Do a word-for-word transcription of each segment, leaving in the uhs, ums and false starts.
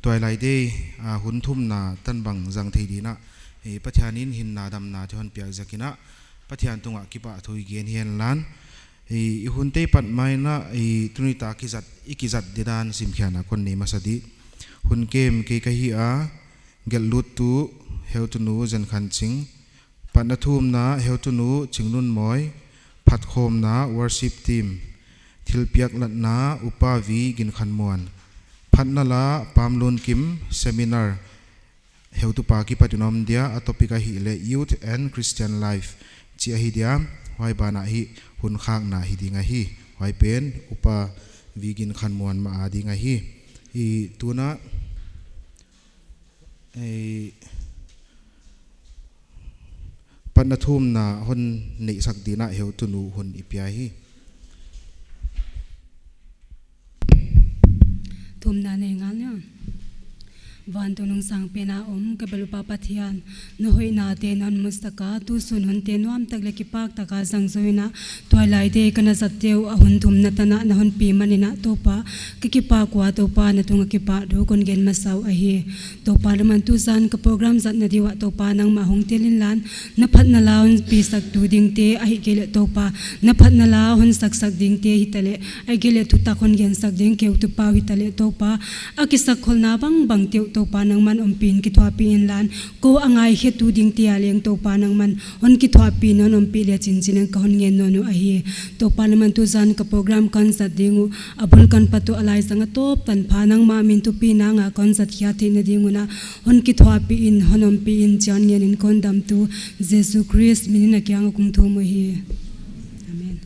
Tuailai Day, ah, hun thumna tan bang zang thei dingin, eh, Pathian in hinna damna thei hon piak ziakin, Pathian tungah kipahthu i gen hen la. Eh, i hun tei pat main, eh, tuni tak i zat, i kizat didan simkhiakna kon nei masa di. Hun kem kei ka hi a, gelhlut tu, heutunu Zen Khan Ching, Patna thumna heutunu Chingnunmawi, phatkhawmna worship team, thilpiak latna Upa V Ginkhanmuan, phatna la Pamlunkim seminar, heutupa kipat in om dia, a topic ahihleh Youth and Christian Life chih ahi dia, huai banah hi hun khakna hi ding ahi, huai pen Upa V Ginkhanmuan mah a ding ahi. I tuna, eh, patna thumna hon neihsak dingin heutunu hun i pia hi. Thumna nei ngal nia. Vantung nungsang pen a om ka biak Upa Pathian, na hoihna te non musak a, tusun hunte nuam tak leh kipak taka zang zou in, Tuailai Day ka na zat uh a hun thumna tan na hon pi manin Toupa, ka kipak ua Toupa, na tungah kipahthu kon gen masa uh ahi. Toupa, nangman tuzan ka program zatna diuah Toupa nangmah hong tel inla, na phatna la hon pisak tu dingte ahihkeileh Toupa, na phatna la hon saksak dingte hitaleh, ahihkeileh thutak hon gensak ding keu tu pau hitaleh Toupa, a kisakkholna bangbang te uh Toupa nangman ompih in kithuahpih inla, kou a ngaikhe tu dingte a leng Toupa nangman hon kithuahpih in hon ompih le chinchin in ka hon ngen nawn uh ahi. Toupa, nangman tuzan ka program kon zat ding uh, a bul kon pat uh a laizang a tawp tanpha nangmah min thupina ngah kon zat khia theihna ding un hon kithuahpih in, hon ompih in, chian ngen in kon dam tu Jesu Khrist min in a kiang a kong thum uhi. Amen.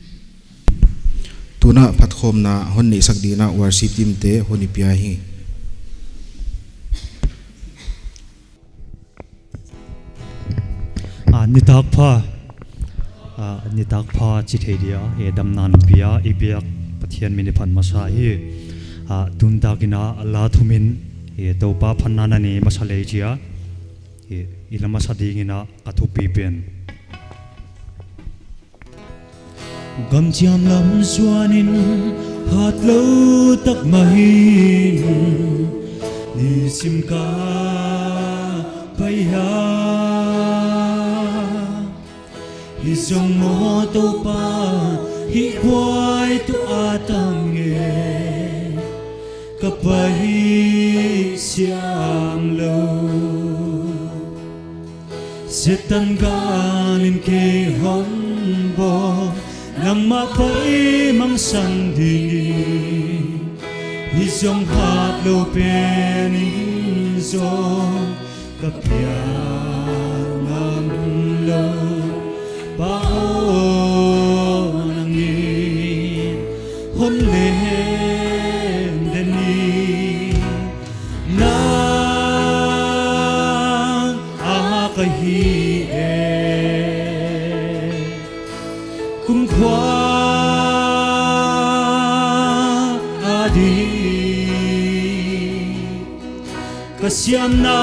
Tuna phatkhawmna hon neihsak dingin worship team te hon i pia hi. Ah, nitak pha. Ah, nitak pha chi thei dia, eh, damna hon pia, i biak Pathian min i phat masa hi. Ah, tun takin a la thum in, eh, Toupa phatna na nei masa lei chia, eh, i la masa dingin ka thupi pen. Gamchiam lam suan in hatlou tak mah in, nisim ka pai a. Hi zong maw Toupa, hi huai tu a tam nge, ka pai siam lou. Setan gal in kei hon bawl, nangmah pai mangsan ding in, hi zong hatlou pen in zong ka piak ngam lou. Pa aw, nang in hon lem den in, nang a ka hi e. Kumkhua a ding ka siamna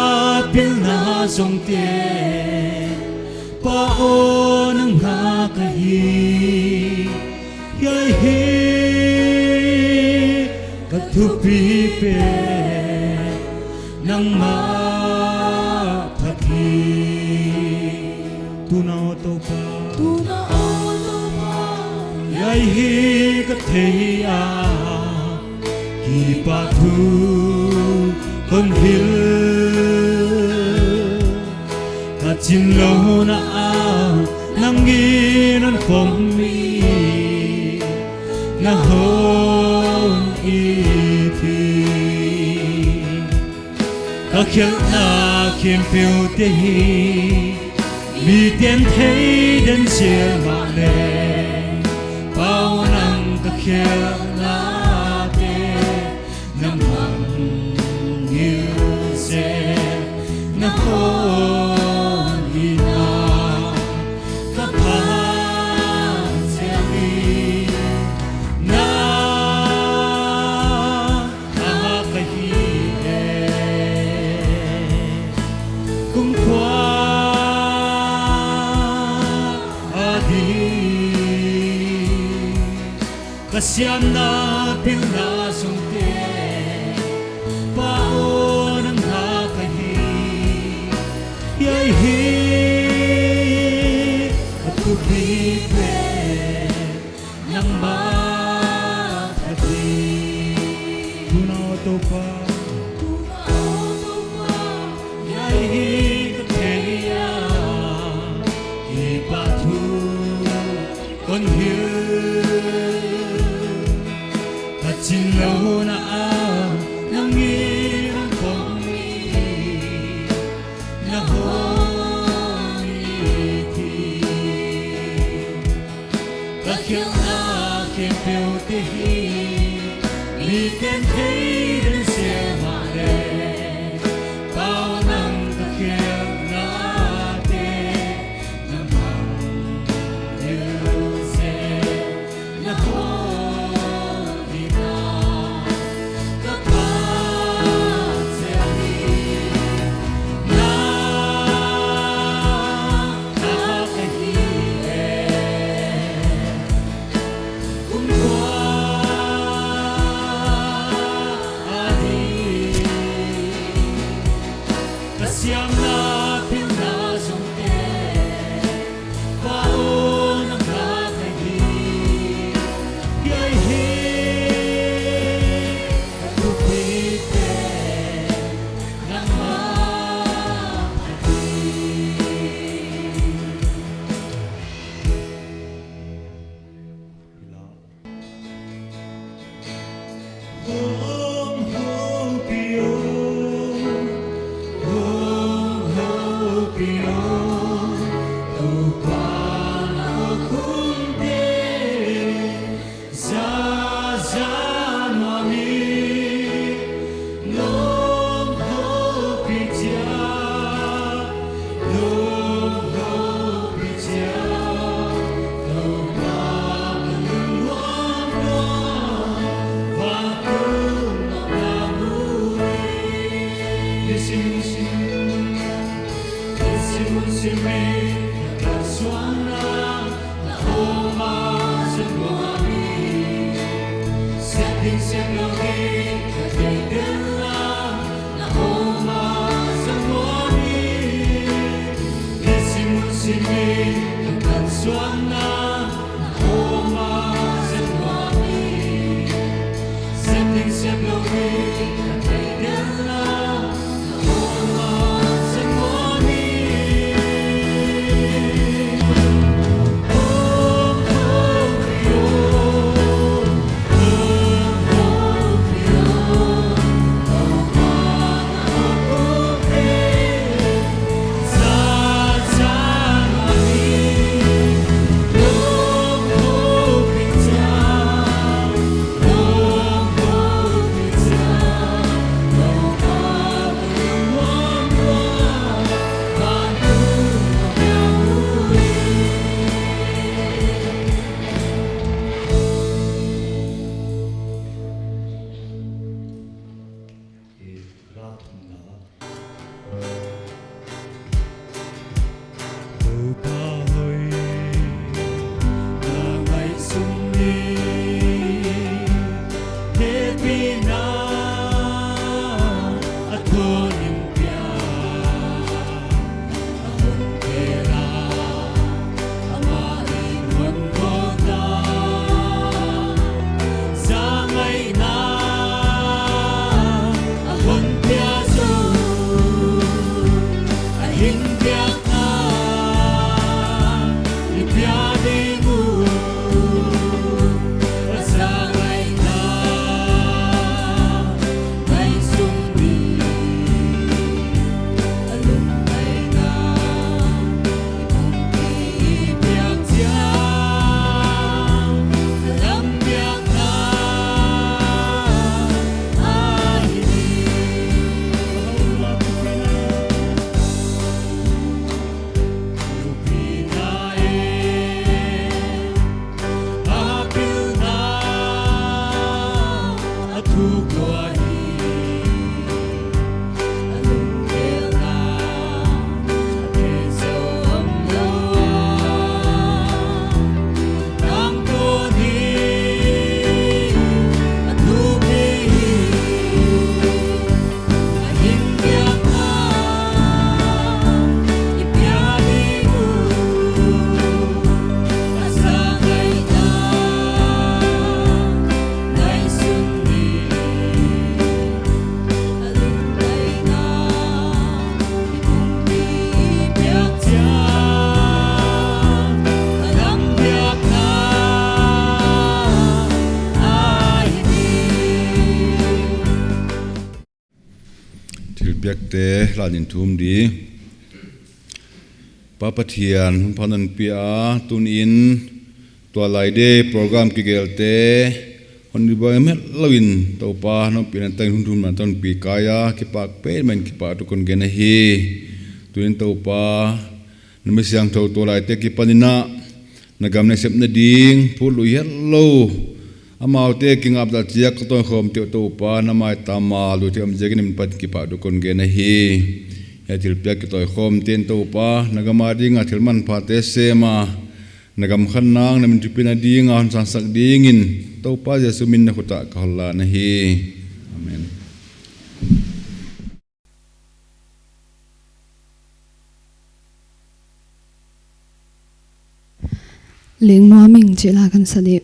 pilna zongte, Pa aw, nang a ka hi. Hiai hi ka thupi pen, nangmah phat hi. Tuna aw Toupa, tuna aw Toupa, hiai hi ka thei a, kipahthu kon hilh. Ka chinlouhna ah nang in hon pom in, na hon it in. Ka khelhna khempeuh te hi miten thei den zel mahleh, Pa aw, nang ka khelhnate na mangngilh zel, na hon itna ka phat zel in, nang a ka hi e. Kumkhua a ding ka siamna pilna zongte, Pa aw, Toupa, Toupa, hiai hi ka thei a, hiai pa thu kon hilh. Ka chinlou na a, nang in hon pom mi, na hon it hi. Ka khialhna khempeuhte hi miten thei den se mahleh, Pa aw, nang ka khialhnate na mang deuh se, na hon it na. Ka Pa, chiang in na ka hi e. Kum kua ahi, ka siamna pilna zong te, Pa aw, nang ka hi. Hiai hi ka thupite, nangmah ahi. Hong houpih o, hong houpih o, Toupa na hukhunte za za nuam in. Hong houpih chiat, hong houpih chiat, Toupa ka lungnuam nuam, vangtung nong lam uh. Nisim nisim, nisim nisim in ka kalsuanna na hawm a zang nuam in. Sep ding sep lou ding ka theih zel a, na hawm a zang nuam in. Nisim nisim in ka kalsuanna na hawm a zang nuam in. Sep ding sep lou ding ka theih zel a, na hawm a zang nuam in. Toupa hoih, na ngaihsun in hehpihna a thawn in pia. A hon tel a, amah in hon kawlna, zangaihna a hon pia zaw. A hinbiakna i pia ding uh, a zangaihna ngaihsun in, a lungngaihna i pumpi i piak chiang, a lambiakna ahi ding. Thupina e, a pilna a thuk lua hi, a lunggel na a thei zou om lou a, tangtawn hi a thuk hi. Piakte la in thum di. Pa Pathian, hun pha non pia, tuni'n tualaite program kigelte hon i buai met lou in Toupa, non pia na tang hun thum na ton pi kaya, kipak pen men kipak tu kon gen ahi. Tuni'n Toupa, na mi siangthou tualaite kipan in a, na gam na sepna ding, phut lui hetlou. Amaute kingakna chiat ka tawm khawm te Toupa, na maitam a lut te om ziakin min pan kipak tu kon gen ahi. Hiai thilpiak kitawm khawm te'n Toupa, na gam a ding a thil manpha te sem a, na gam khanna, na min thupina ding a hon sangsak dingin, Toupa Jesu min in na khut ah ka hon lan ahi. Amen. Leng nuam ing chih la kan sa di.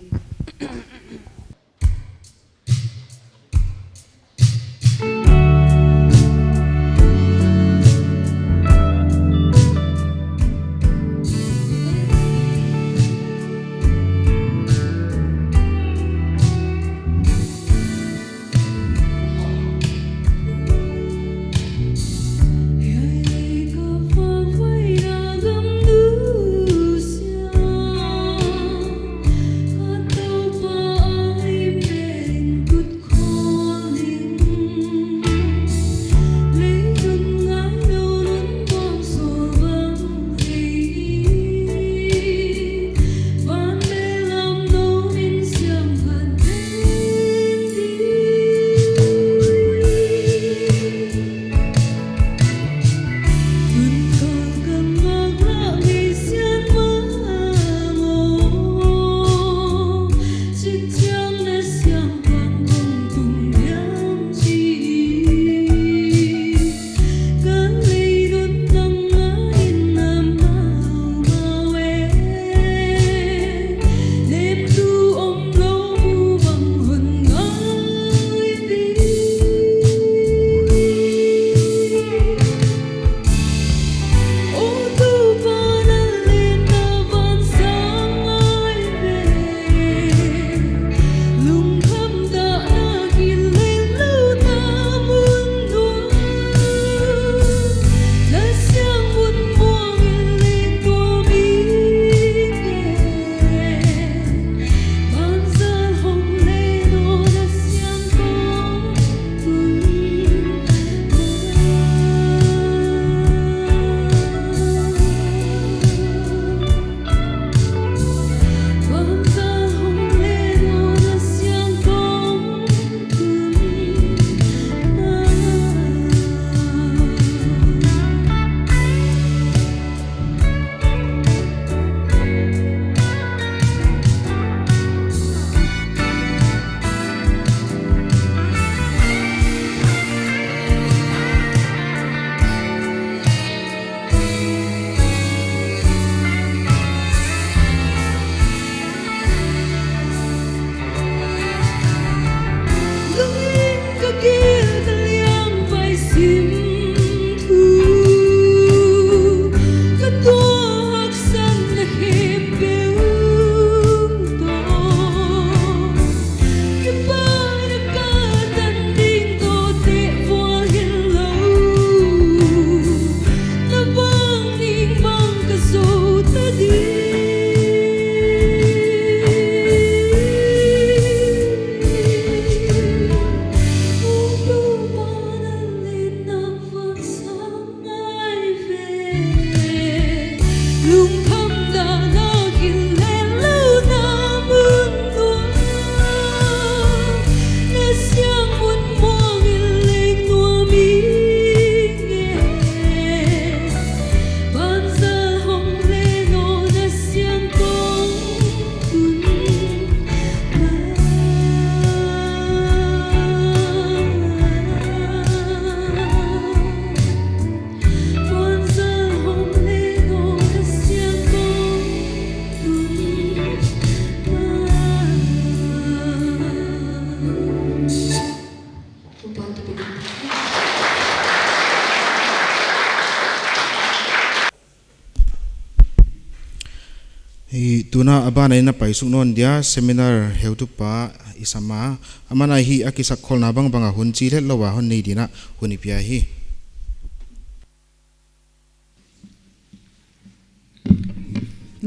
Hi, tuna a ban a i na paisuk nawn dia seminar heutupa i sam a, aman a hi a kisakkholhna bangbang a hun chi hetlou a hon nei dingin hun i pia hi.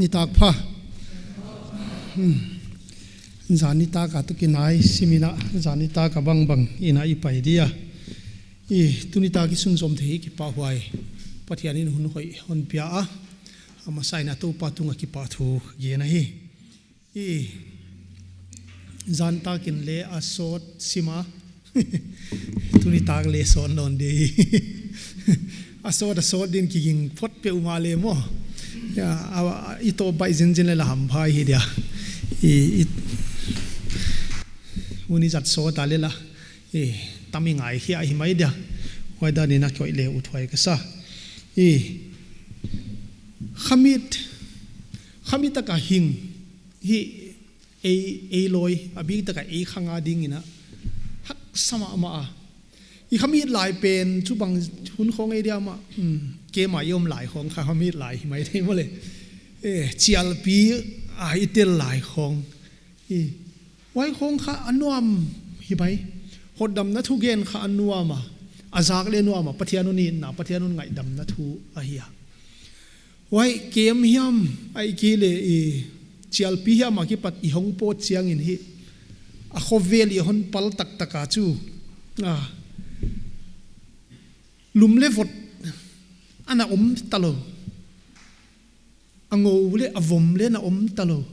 Nitak pha. Hmm. Zan nitak a tu kinai simin a, zan nitak a bangbang in a i pai dia. I tuni tak i sunzom thei hi kipahhuai. Pathian in hun hoih hon pia a. A masa in a Toupa tung a kipahthu gen ahi. I zan tak in leng a sawt sim a. Tuni tak leng sawt nawn di. A sawt, a sawt din kiging phot peuhmah leh maw. Ya, a, a, i tawp baih zenzen leh la hampha hi dia. I, i, hun i zat sawt a leh la. I, tam i ngaikhia hi mai dia. Huai dan in a koih leh uthuai ka sa. I, khamit, khamit tak a hing. Hi, ei, ei lawi, a bik tak a ei khang a ding in a. Haksa mahmah a. I khamit lai pen, chu bang hun khawng ei dia mah. Hmm, keimah i om lai khawng kha khamit lai hi mai thei maw leh. Eh, chialpi a i tel lai khawng. I, huai khawng kha a nuam hi mai. Hotdamna thugen kha a nuam a. A zak leh nuam a, Pathian hun itna, Pathian hun ngaihdamna thu ahi a. Huai kem hiam, ahihkeileh i chialpi hiam a kipat i hong pawt chiangin hi. A khovel i hon pal taktak a chu. A. Lum leh vot ana om talou. A ngou leh a vom leng na om talou.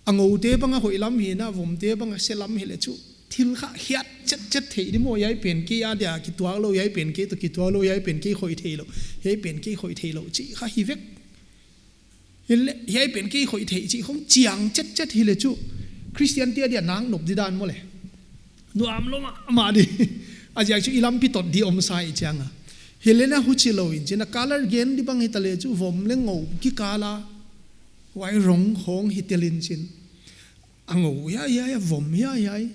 A ngoute bang a hoih lam hi in a, vomte bang a se lam hileh chu. Thil kha hiat chetchet thei di maw, hiai pen kei a dia kituak lou, hiai pen kei toh kituak lou, hiai pen kei khoih theilou, hiai pen kei khoih theilou, chih kha hi vek. Hileh, hiai pen kei khoih thei chih khawng chiang chetchet hileh chu. Christian te a dia nak nop di dan maw leh. Nuam lou mahmah di. A ziak chu i lampi tot di om sa i chiang a. Hileh na huchi lou in chin a color gen di bang hita leh chu vom leh ngou kikal a. Huai rong khawng hi tel in chin. A ngou hiai hiai, a vom hiai hiai.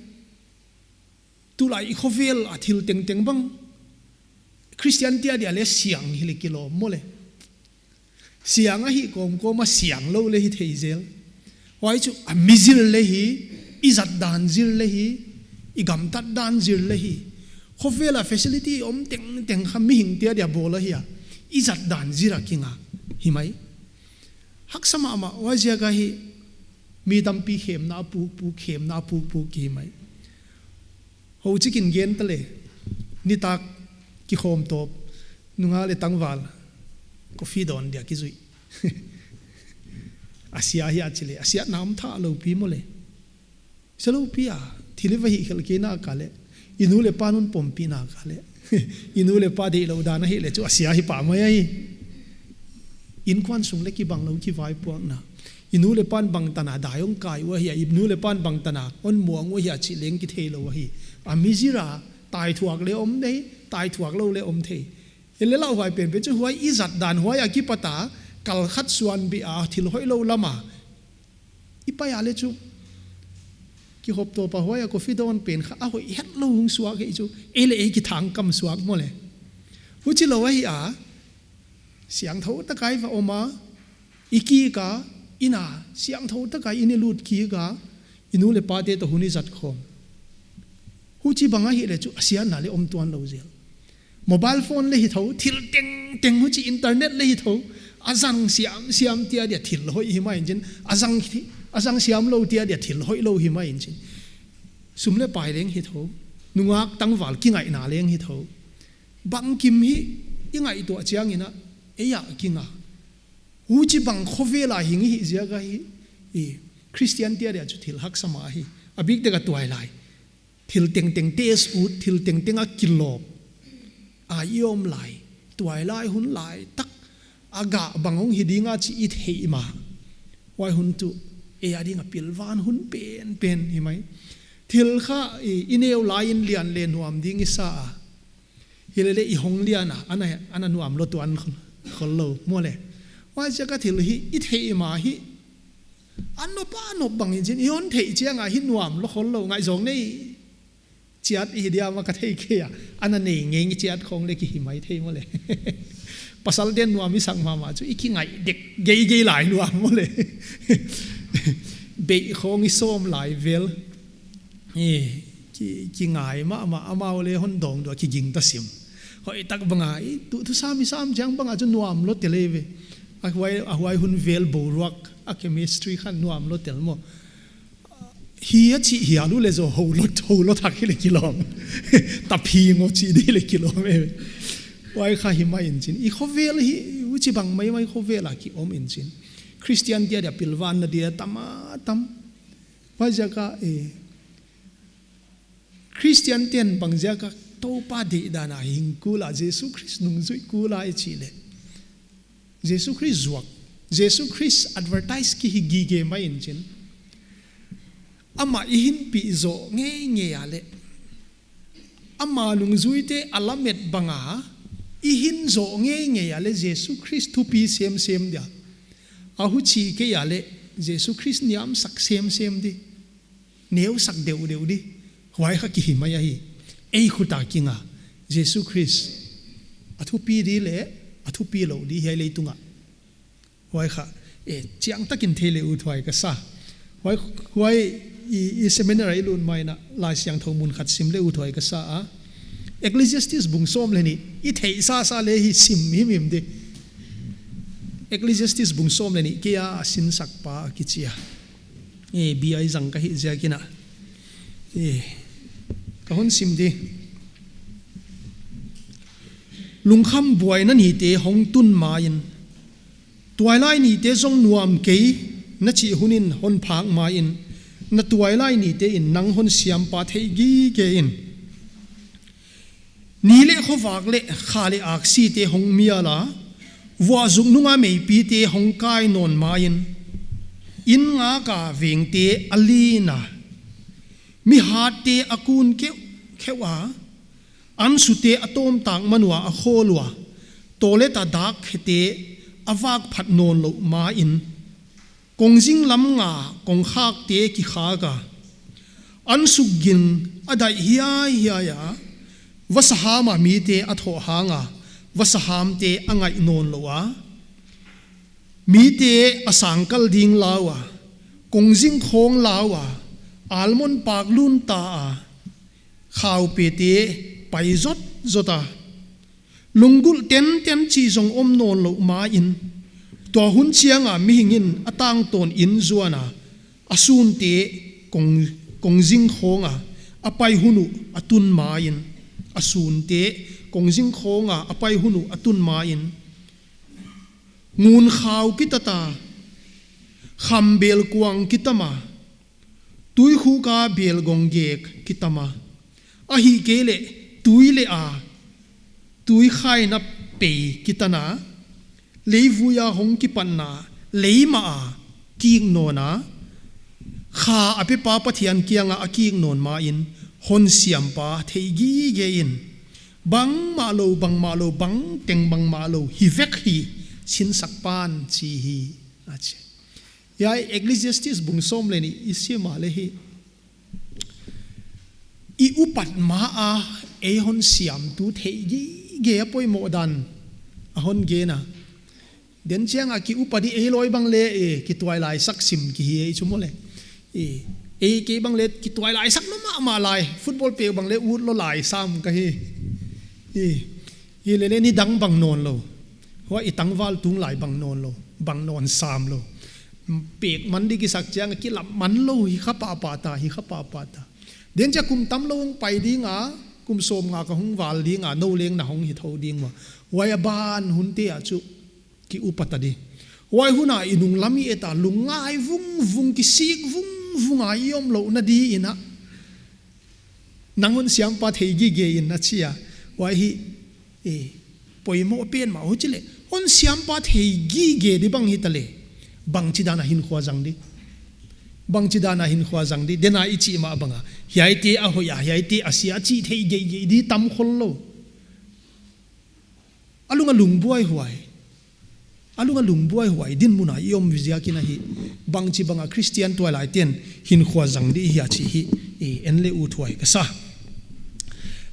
Tulai i khovel a thil tengteng bang. Christian te a dia leh siang hileh kilawm maw leh. Siang a hi kawmkawm a siang lou leh hi thei zel. Huai chu a mizil leh hi, i zat dan zil leh hi, i gamtat dan zil leh hi. Khovel a facility om tengteng kha mihing te a dia bawl ahi a. I zat dan zil a kinga. Hi mai. Haksa mahmah, huai ziak a hi mi tampi khemna pukpuk, khemna pukpuk ki mai. Hou chikin gen ta leh, nitak kikhawm tawp, nungak leh tangval, coffee dawn dia kizui. A sia hi a chi leh, a siatna om tha lou pi maw leh. Sia lou pi a, thil i va hih khelh kei nak leh. I nu leh pa nun pompih nak leh. I nu leh pa deih lou dan ahihleh chu a sia hi pah mai ahi. Innkuan sung leh kibang lou kivaipuakna. I nu leh pa'n bangtan a dai hong kai uh ahi a, i nu leh pa'n bangtan a hon muang uh ahi a chih leng kithei lou ahi. A mizil a, taithuak leh om thei, taithuak lou leh om thei. Hileh lauhuai penpen chu huai i zat dan huai a kipat a, kal khat suan bih a, thil hoih lou lam a. I pai a leh chu. Kihop tawp a huai a coffee dawn pen kha a hoih hetlou hong suak hi chu. Ei leh ei kithangkam suak maw leh. Huchi lou ahi a. Siangthou tak a i va om a. I kik a. Inn a. Siangthou tak a inn i lut kik a. I nu leh pate toh hun i zat khawm. Huchi bang ahihleh chu a siatna leh om tuan lou zel. Mobile phone leh hi tho, thil tengteng huchi internet leh hi tho. A zang siamsiam te a dia thil hoih hi mai in chin. A zang thi-, a zang siam lou te a dia thil hoih lou hi mai in chin. Sum leh pai leng hi tho. Nungak tangval kingaihna leng hi tho. Bangkim hi i ngaihtuah chiangin a, ei a kinga. Huchi bang khovel a hing i hih ziak a hi, i Christian te a dia chu thil haksa mah hi. A bik tak a tuailai. Thil tengteng test ut, thil tengteng a kilawp. A i om lai, tuailai hun lai tak, a gah bang hong hi ding a chih i theih mah. Huai hun tuh, ei a ding a pilvan hun penpen hi mai. Thil kha i, i neu lai in lian leh nuam ding i sa a. Hilele i hong lian a, ana, ana nuam lou tuan khol, khol lou, maw le. Huaiziak a thil hi, i theih mah hi. A nop a nop bang in chin, i hon theih chiang a hi nuam lou khol lou, ngaihzawng nei chiat i hi diam a ka thei kei a. Ana nei ngei chiat khong le ki hi mai thei maw le. Pasal den nuam i sak mahmah chu, i kingaih dek geigei lai nuam maw le. Beih khong i sawm lai vel. I, ki, kingai mahmah, amau le hon dawng dua, kiging ta sim. Hoihtak bang a, i, tu, thusam i sam chiang bang a chu nuam lou te le ve. A huai, a huai hun vel boruak a chemistry khan nuam lou tel maw. Hi a chih hi a lu le zo ho lo, ho lo thak hi le kilawm. Taphing aw chih di le kilawm e. Huai kha hi mai in chin. I khovel hi, huchibang maimai khovel a ki om in chin. Christian dia dia pilvan na dia tam a tam. Huaiziak a, eh, Christian ten bangziak a Toupa deihdan a hing kul a, Jesu Khrist nungzui kul a i chih leh, Jesu Khrist zuak, Jesu Khrist advertise ki hi gige mai in chin. Amah i hinpih zoh ngeingei a leh, ama nungzuite a lamet bang a i hin zoh ngeingei a leh Jesu Khrist thupi semsem dia. A huchi kei a leh Jesu Khrist niamsak semsem di. Neusak deuhdeuh di. Huai kha ki hi mai ahi. Ei khut a kinga Jesu Khrist a thupi di leh a thupi lou di hiai leitung a. Huai kha, eh, chiang takin thei le ut huai ka sa. Huai, huai i, i seminar a i lut mai in a, Laisiangthou mun khat sim le ut huai ka sa a. Ecclesiastes bung sawm le nih, i theih sasa le hi sim himhim di. Ecclesiastes bung sawm le nih, kei a sinsakpa a kichi a. Eh, B I zang ka hih ziak in a. Eh, ka hon sim di. Lungkham buaina nite hong tun ma in, tuailai nite zong nuam kei na chih hun in hon phak ma in, na tuailai nite in nang hon siampa thei gige in. Ni leh khovak leh kha leh aksite hong mial a, vuah zuk nung a meipite hong kai nawn ma in, inn ngak a vengte a lin a, mi hatte a kun keuhkeuh a, ansute a tawmtak man ua a khawl ua, tawlet a dak khete a vak phat nawn louh ma in, kongzing lam nga kongkhakte kikhak a, ansuk ging a daih hiaihiai a, vasaham a mite a thoh hang a, vasahamte a ngaih nawn louh a, mite a sangkal ding lau a, kongzing khawng lau a, almon pak lun ta a, khaupete pai zotzot a, lunggulh tenten chih zong om nawn louh ma in, tua hun chiang a mihing in a tangtawn inn zuan a, a sunte kong, kongzing khawng a, a pai hun uh a tun ma in, a sunte kongzing khawng a, a pai hun uh a tun ma in, ngun khau kitat a, kham bel kuang kitam a, tuikhuk a bel gong gek kitam a, ahihkeileh tui leh a, tui khaina pei kitan a, leivui a hong kipatna lei mah a kik nawn a, kha a pepa Pathian kiang a a kik nawn ma in, hon siampa thei gige in, bangmah lou, bangmah lou, bangteng bangmah lou hi vek hi, sinsakpa'n chi hi, a chi. Hiai Ecclesiastes bung sawm le nih i sim a leh hi, i upat ma a ei hon siamtu thei gige a poimoh dan a hon gen a. Den chiang a ki upat di ei lawi bang leh, eh, kituailaisak sim ki hi ei chu maw leh. Eh, ei kei bang leh kituailaisak mahmah lai, football pek bang leh ut lou lai sam ka hi. Eh, hi leh leh nidang bang nawn lou. Huai i tangval tung lai bang nawn lou, bang nawn sam lou. Pek man di kisak chiang a kilap man lou hi kha pahpah ta, hi kha pahpah ta. Den chiang kum tamlou hong pai ding a, kum sawmnga ka hong val ding a, nou leng na hong hi thou ding ua. Huai a ban hunte a chu ki upat a di. Huai hun a i nung lam i et a, lungngai vungvung, kisik vungvung a i om louhna di in a, nang hon siampa thei gige in a chi a. Huai hi, eh, poimoh pen mah, huchi leh hon siampa thei gige di bang hita leh, bangchidan a hinkhua zang di. Bangchidan a hinkhua zang di. Den a i chih mah bang a, hiaite a hoih a, hiaite a sia chih thei gige di tam khol lou. A lung a lungbuaihuai. A lung a lungbuaihuai dinmun a i om ziak in ahi. Bangchibang a Christian tuailaite'n hinkhua zang di hia chih hi, eh, en le ut huai ka sa.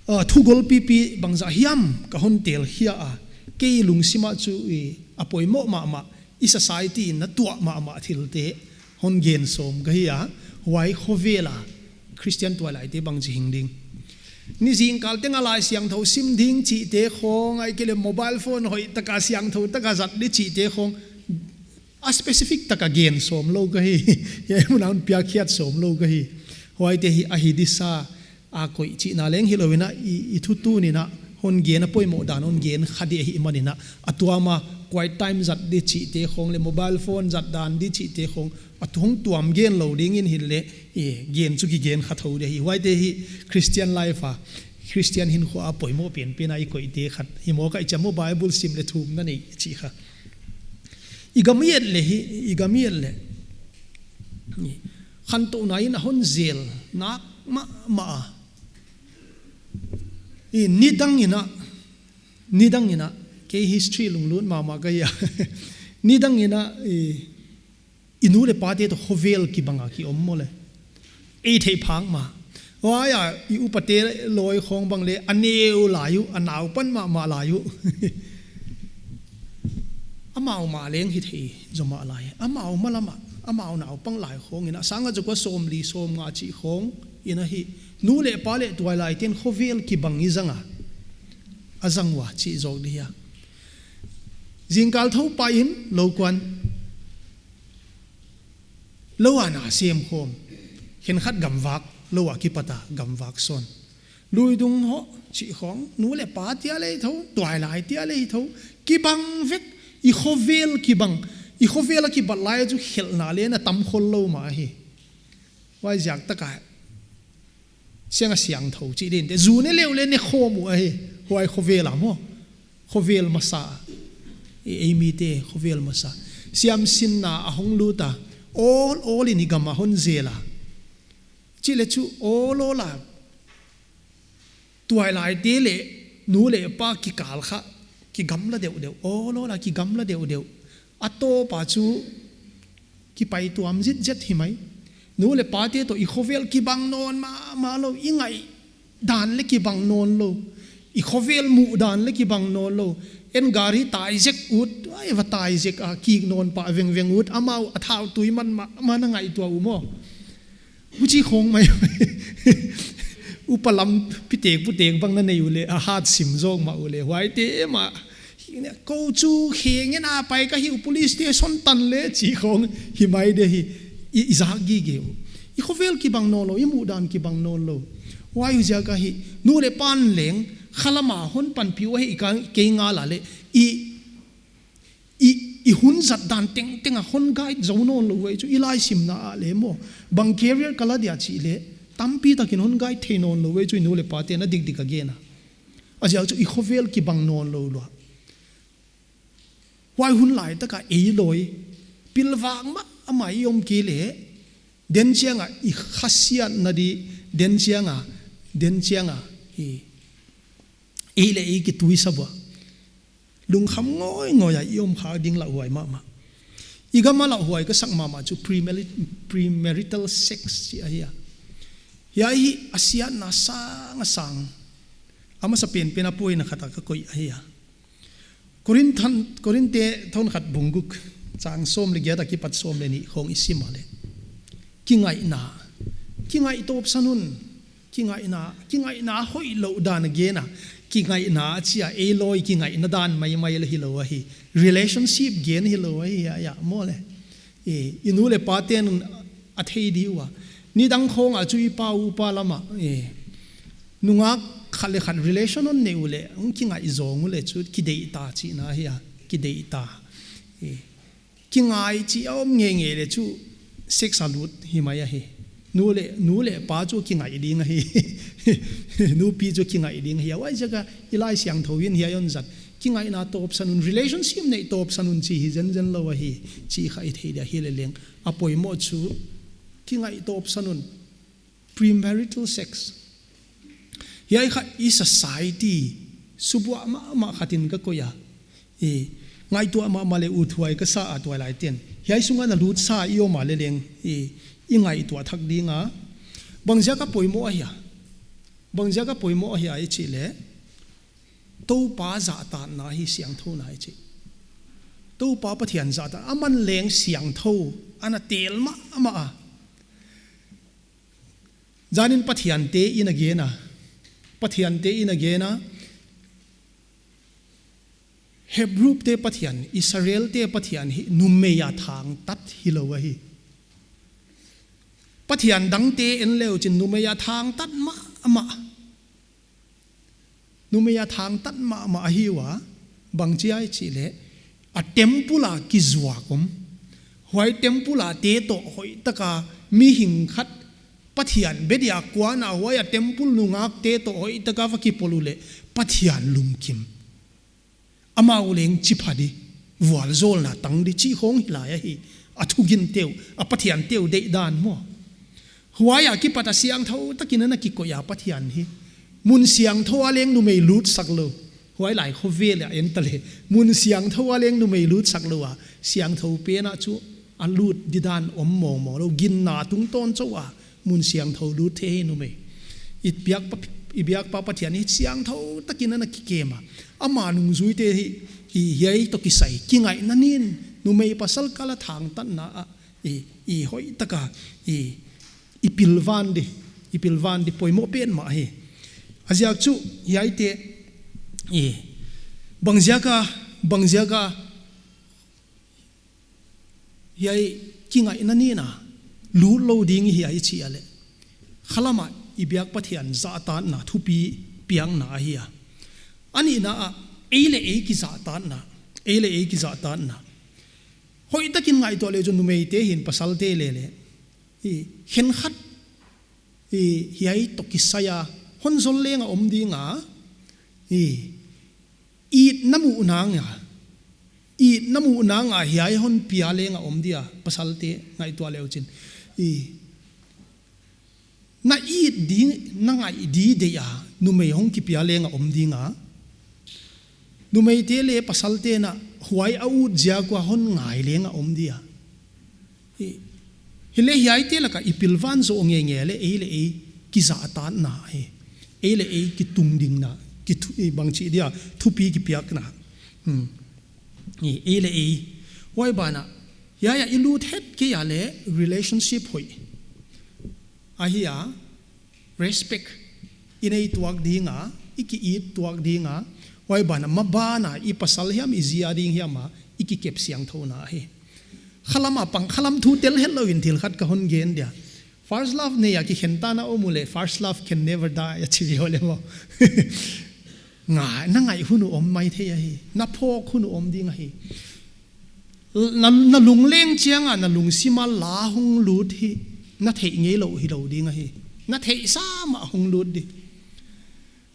Ah, thugol pipi bangzah hiam ka hon tel hia a, kei lungsim a chu, eh, a poimoh mahmah, i society in a tuah mahmah thilte hon gen sawm ka hi a, huai khovel a Christian tuailaite bangchi hing ding. Ni zingkal teng a Laisiangthou sim ding chihte khawng, ahihkeileh mobile phone hoih taka siangthou taka zat di chihte khawng, a specific taka gen sawm lou ka hi. Hiai mun a hon piak khiat sawm lou ka hi. Huaite hi ahi disa a koih chihna leng hilou in a, i, i thu tuni'n a hon gen a poimoh dan hon gen kha di ahihmanin a, a tuam a quiet time zat di chihte khong leh mobile phone zat dan di chihte khong a thu hong tuam gen lou dingin hileh, i, gen chu kigen kha thou di hi. Huaite hi Christian life a, Christian hinkhua a poimoh pianpian a i koihte khat hi maw ka i chi a maw, Bible sim leh thumna nei chih kha. I gam i et leh hi, i gam i et leh, i, khantouhna in a hon zel nak mahmah a. I, nidang in a, nidang in a, kei history lunglut mahmah ka hi a. Nidang in a, i, i nu leh pate toh khovel kibang a ki om maw leh. Ei theih phak mah. Huai a, i upate lawi khong bang leh, a neu lai uh, a naupan mahmah lai uh. Amau mah leng hi thei zaw mah lai. Amau malam a, amau naupang lai khong in a, sang a zuk a sawmli sawmnga chih khong in a hi. Nu leh pa leh tuailaite'n khovel kibang i zang a, a zang ua chih zawk di hia. Zingkal thou pah in, lou kuan. Lou a na sem khawm. Khenkhat gamvak, lou a kipat a gamvak sawn. Luidung hoh, chih khong, nu leh pa tia leh thou, tuailai tia leh thou. Kibang vek, i khovel kibang. I khovel a kibat lai chu khelhna leh na tam khol lou mah hi. Huai ziak taka siang a siangthou chih dingte. Zu ne leu leh ne khawm uh ahi. Huai khovel a maw. Khovel masa. I, ei mite khovel masa. Siamsinna a hong lut a. Awl, awl in i gam a hon zel a. Chih leh chu awl, awl a. Tuailaite leh, nu leh pa kikal kha. Kigamla deuhdeuh. Awl, awl a kigamla deuhdeuh. A tawp a chu kipai tuam zitzet hi mai. Nu leh pate toh i khovel kibang nawn mahmah lou, i ngaihdan leh kibang nawn lou. I khovel muhdan leh kibang nawn lou. En gari tai zek ut, ai va tai zek a kik nawn pah vengveng ut, amau a thau tui man mahmah na ngaihtuah uh maw. Huchi khong mai. Upa lampi tek pu tek bang na nei uleh, a hat sim zawk mah uleh. Huaite mah. Kou chu khe ngen a pai ka hi uh, police station tan leh chih khong hi mai di hi. I, i zak gige uh. I khovel kibang nawn lou, i muhdan kibang nawn lou. Huai uh ziak a hi. Nu leh pa'n leng, khalam a hon panpih uh ahi ka kei ngal a leh. I I, i hun zat dan tengteng a hon guide zou nawn lou uh ahi chu i laisimna ah leh maw. Bang career ka la dia chih leh, tampi takin hon guide thei nawn lou uh ahi chu i nu leh pate'n a dikdik a gen a. A ziak chu i khovel kibang nawn lou lua. Huai hun laitak a ei lawi, pilvang mahmah i om kei leh, den chiang a i khasiatna di, den chiang a, den chiang a, i, ei leh ei kituisa bua. Lungkham ngawingawia i om kha ding lauhuai mahmah. I gam a lauhuai ka sak mahmah chu premari-, premarital sex chih ahi a. Hiai hi a siatna sang a sang. A masa penpen a puaina khat a ka koih ahi a. Korinth, Korinthe thon khat bung guk chang sawm leh giat a kipat sawm leh nih khong i sim a leh. Kingaihna. Kingaih tawpsan un. Kingaihna, kingaihna hoihlou dan a gen a. Kingaihna a chi a, ei lawi kingaihna dan maimai leh hilou ahi. Relationship gen hilou ahi, ya, ya, maw leh. E, i nu leh pate'n a thei di ua. Nidang khong a chu i pa upa lam a. E, nungak khat leh khat relation hon nei uleh, hong kingaih zawng uleh chu kideih ta chihna ahi a. Kideih ta. E, kingai chih a om ngeingei leh chu sex a lut hi mai ahi. Nu leh, nu leh pa chu kingaih ding ahi. Nupi chu kingaih ding ahi. Huai ziak a i Laisiangthou in hiai hon zat. Kingaihna tawpsan un, relationship neih tawpsan un chih hi zenzen lou ahi. Chih kha i thei dia hi leh leng. A poimoh chu kingaih tawpsan un. Premarital sex. Hiai kha i society subuah mahmah khat in ka koih a. I ngaihtuah mahmah leh uthuai ka sa a tuailaite'n. Hiai sung a na lut sa i om a leh leng i, i ngaihtuah thak ding a. Bang ziak a poimoh ahia. Bang ziak a poimoh ahia i chih leh. Toupa zahtakna hi siangthouna i chih. Toupa Pathian zahtak. Aman leng siangthou. Ana tel mahmah a. Zanin Pathiante in a gen a. Pathiante in a gen a. Hebru te Pathian, Israel te Pathian hi numei a thangtat hilou ahi. Pathian dangte en leu chin numei a thangtat mahmah. Numei a thangtat mahmah ahi ua, bangchi ahia chih leh, a temple a kizuak om. Huai temple a te toh hoihtaka mihing khat Pathian bia dia kuan a huai a temple nungak te toh hoihtaka va kipolh uleh Pathian lungkim. Amau leng chipha di, vualzawlna tang di chih khong hilai ahi. A thuginte uh, a pathiante uh deihdan maw. Huai a kipat a siangthou takin ana kikoih a Pathian hi. Mun siangthou a leng numei lutsak lou. Huai lai khovel a en ta leh. Mun siangthou a leng numei lutsak lou a. Siangthou pen a chu a lut didan om mawngmawng lou. Ginna tungtawn chauh a. Mun siangthou lut thei hi numei. I biakpa, i biakpa Pathian hi siangthou takin ana kikem a. Ama nungzuite hi, hi hiai toh kisai kingaihna nin, numei pasal kal a thangtatna a, i, i hoihtaka, i, i pilvan di, i pilvan di poimoh petmah hi. A ziak chu, hiaite, i, bangziaka, bangziaka, hiai kingaihna nin a, lut lou ding hiai chih a leh. Khalam a i biak Pathian zahtakna, thupi piakna ahi a. A nihna ah, ei leh ei kizahtakna, ei leh ei kizahtakna. Hoihtakin ngaihtuah leu chu numeite hin pasalte leh leh. I, khenkhat, i, hiai toh kisai a, hon zol leng a om ding a, i, itna muh nang a, itna muh nang a hiai hon pia leng a om dia, pasalte ngaihtuah leu chin. I, na it di, na ngaih di deih a, numei hong kipia leng a om ding a. Numeite leh pasalte na huai a ut ziak ua hon ngai leng a om dia. I, hileh hiaite laka i pilvan zoh ngeingei leh ei leh ei kizahtakna hi. Ei leh ei kitungdingna, kithu-, i bangchi dia, thupi kipiakna. Hmm. I, ei leh ei. Huai banah, hiai a i lut het kei a leh relationship hoih. Ahi a, respect i nei tuak ding a, i ki-it tuak ding a, huai banah maban a i pasal hiam i zi a ding hiam a, i kikep siangthouna hi. Khalam a pang, khalam thu tel hetlou in thil khat ka hon gen dia. First love nei a kikhen ta na om uleh, first love can never die, a chi uleh maw. Nga, na ngaih hun uh om maithei ahi, na phawk hun uh om ding ahi. Na, na lungleng chiang a, na lungsim a la hong lut hi, na theih ngeilou hilou ding ahi. Na theihsa mah hong lut di.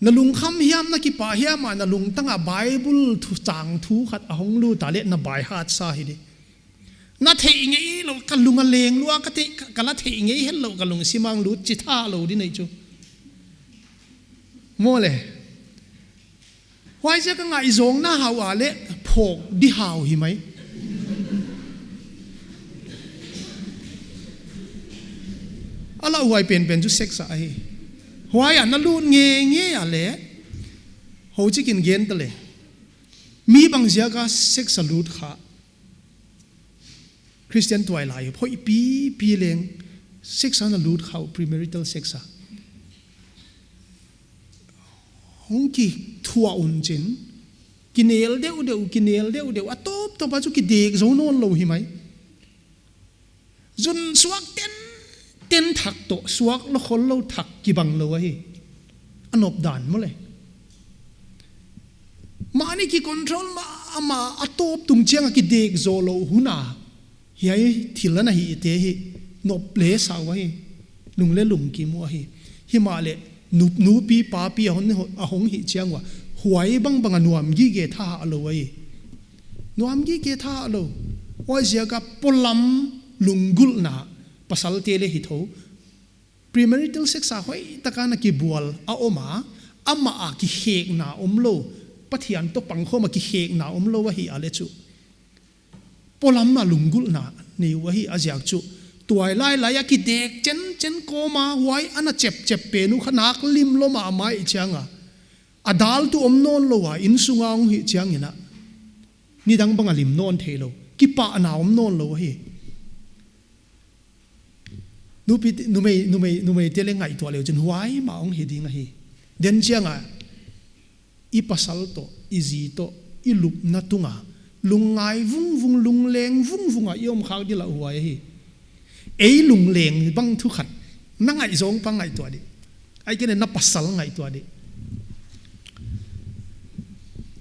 Na lungkham hiam, na kipah hiam a, na lungtang a Bible thu chang thu khat a hong lut a leh na by heart sa hi di. Na theih ngeilou, ka lung a leng lua, ka theih, ka, ka la theih ngei hetlou, ka lungsim a hong lut chi thalou di nei chu. Maw leh. Huaiziak a ngaihzawng na hau a leh phawk di hau hi mai. A lauhuai penpen chu sex ahi. Huai a na lut ngeingei a leh, hou chikin gen ta leh. Mi bangziak a sex a lut kha. Christian tuailai, hoih pipi leng, sex a na lut kha uh, premarital sex a. Hong kithuah un chin, kinel deuhdeuh, kinel deuhdeuh, a tawptawp a chu kidek zou nawnlou hi mai. Zun suak tenten thak toh, suak lou khollou thak kibang lou ahi. A nopdan maw leh. Mahni ki control mahmah a tawp tung chiang a kidek zou lou hun a. Hiai thil ana hihte hi nop leh sau ahi. Lung leh lungkim uh ahi. Himahleh nu, nupi papi a hon, a hong hih chiang ua. Huai bangbang a nuam gige thahahlou ahi. Nuam gige thahahlou. Huaiziak a polam lunggulhna pasalte leh hi thou. Premarital sex a hoihtaka na kibual a om a, amah a kikhekna omlou, Pathian toh pangkhawm a kikhekna omlou ahi a leh chu. Polam a lunggulhna nei uh ahi a ziak chu. Tuailailai a kidek chenchen kawm a huai ana chepchep pen uh kha nak lim lou mahmah i chiang a. A daltu om nawnlou a, innsung a hong hih chiang in a. Nidang bang a lim nawn theilou. Kipahna om nawnlou ahi. Nupi, numei, numei, numeite leh ngaihtuah leu chin huai mah hong hi ding ahi. Den chiang a, i pasal toh, i zi toh, lupna tunga lungngai vungvung, lungleng vungvunga i om khak di lauhuai hi. Ei lungleng bang thu khat na ngaihzawng pa ngaihtuah di. Ahihkeileh na pasal ngaihtuah di.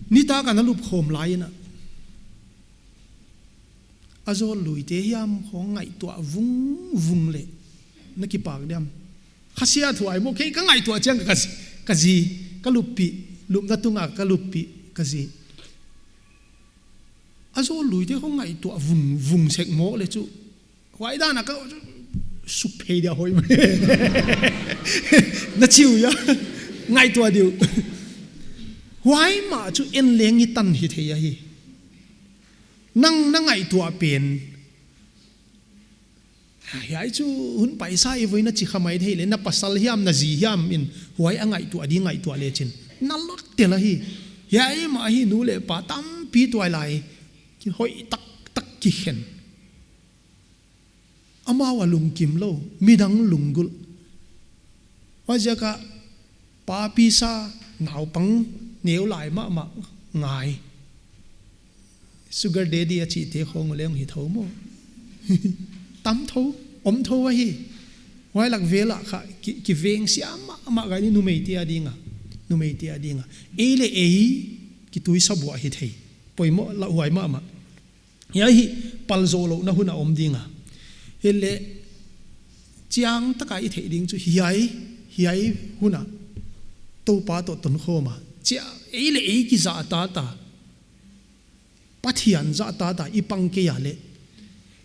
Nitak a na lupkhawm lai in a, a zawlluite hiam khawng ngaihtuah vungvung leh na kipak diam? Khasia thuai maw, kei ka ngaihtuah chiang ka zi, ka zi, ka luppih, lupna tunga ka luppih, ka zi. A zawlluite khawng ngaihtuah vungvung sek maw leh chu, huai dan a ka suk phei dia hoih mai. Na chi uh hia? Ngaihtuah di uh. Huai mah chu en leng i tan hi thei ahi. Nang na ngaihtuah pen, hiai chu hun paisa i voi na chi kha mai thei leh, na pasal hiam, na zi hiam in huai a ngaihtuah di ngaihtuah lechin na lot tel ahi. Hiai mah hi, nu leh pa tampi tuailai kihoih taktak kikhen. Amau a lungkim lou, midang lunggulh. Huaiziak a papi sa, naupang neu lai mahmah ngai, sugar daddy a chihte khawng uh leng hi thou maw. Tam thou, om thou ahi. Huai lak vel ah kha ki, kiveng siam mahmah gai ni, numeite a ding a, numeite a ding a. Ei leh ei kituisa buah hi thei. Poimoh lauhuai mahmah. Hiai hi pal zou louhna hun a om ding a. Hileh chiang taka i theih ding chu hiai, hiai hun a Toupa toh tonkhawm a, chia ei leh ei kizahtak a, Pathian zahtak a i pang kei a leh,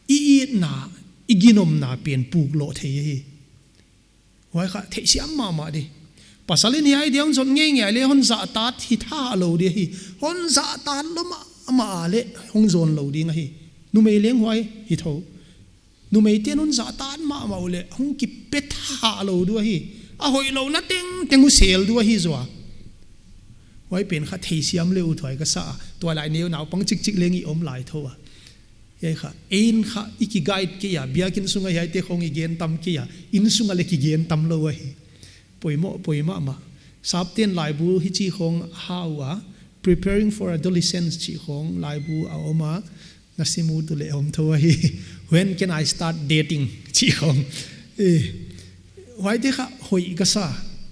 i itna, i ginomna pen puk lou thei hi. Huai kha theihsiam mahmah di. Pasal in hiai dia hon zon ngeingei leh hon zahtak hi tha lou di hi. Hon zahtak lou mahmah leh hong zon lou ding ahi. Numei leng huai hi thou. Numeite'n hon zahtak mahmah uleh hong kipe tha lou di uh ahi. A hoihlouhna tengteng uh sel di uh ahi zaw. Huai pen kha theihsiam leh uthuai ka sa a. Tuailai neu naupang chikchik leng i om lai thou a. Hiai kha, ei in kha i kiguide kei a, biakin sunga hiaite khawng i gen tam kei a, inn sunga leh kigen tam lou ahi. Poimoh, poimoh mah. Sapte'n laibu hichi khawng hau a, Preparing for Adolescence chih khawng laibu a om a, na sim ut uleh om thou ahi. When can I start dating? Chih khawng. Eh, huaite kha hoih ka sa.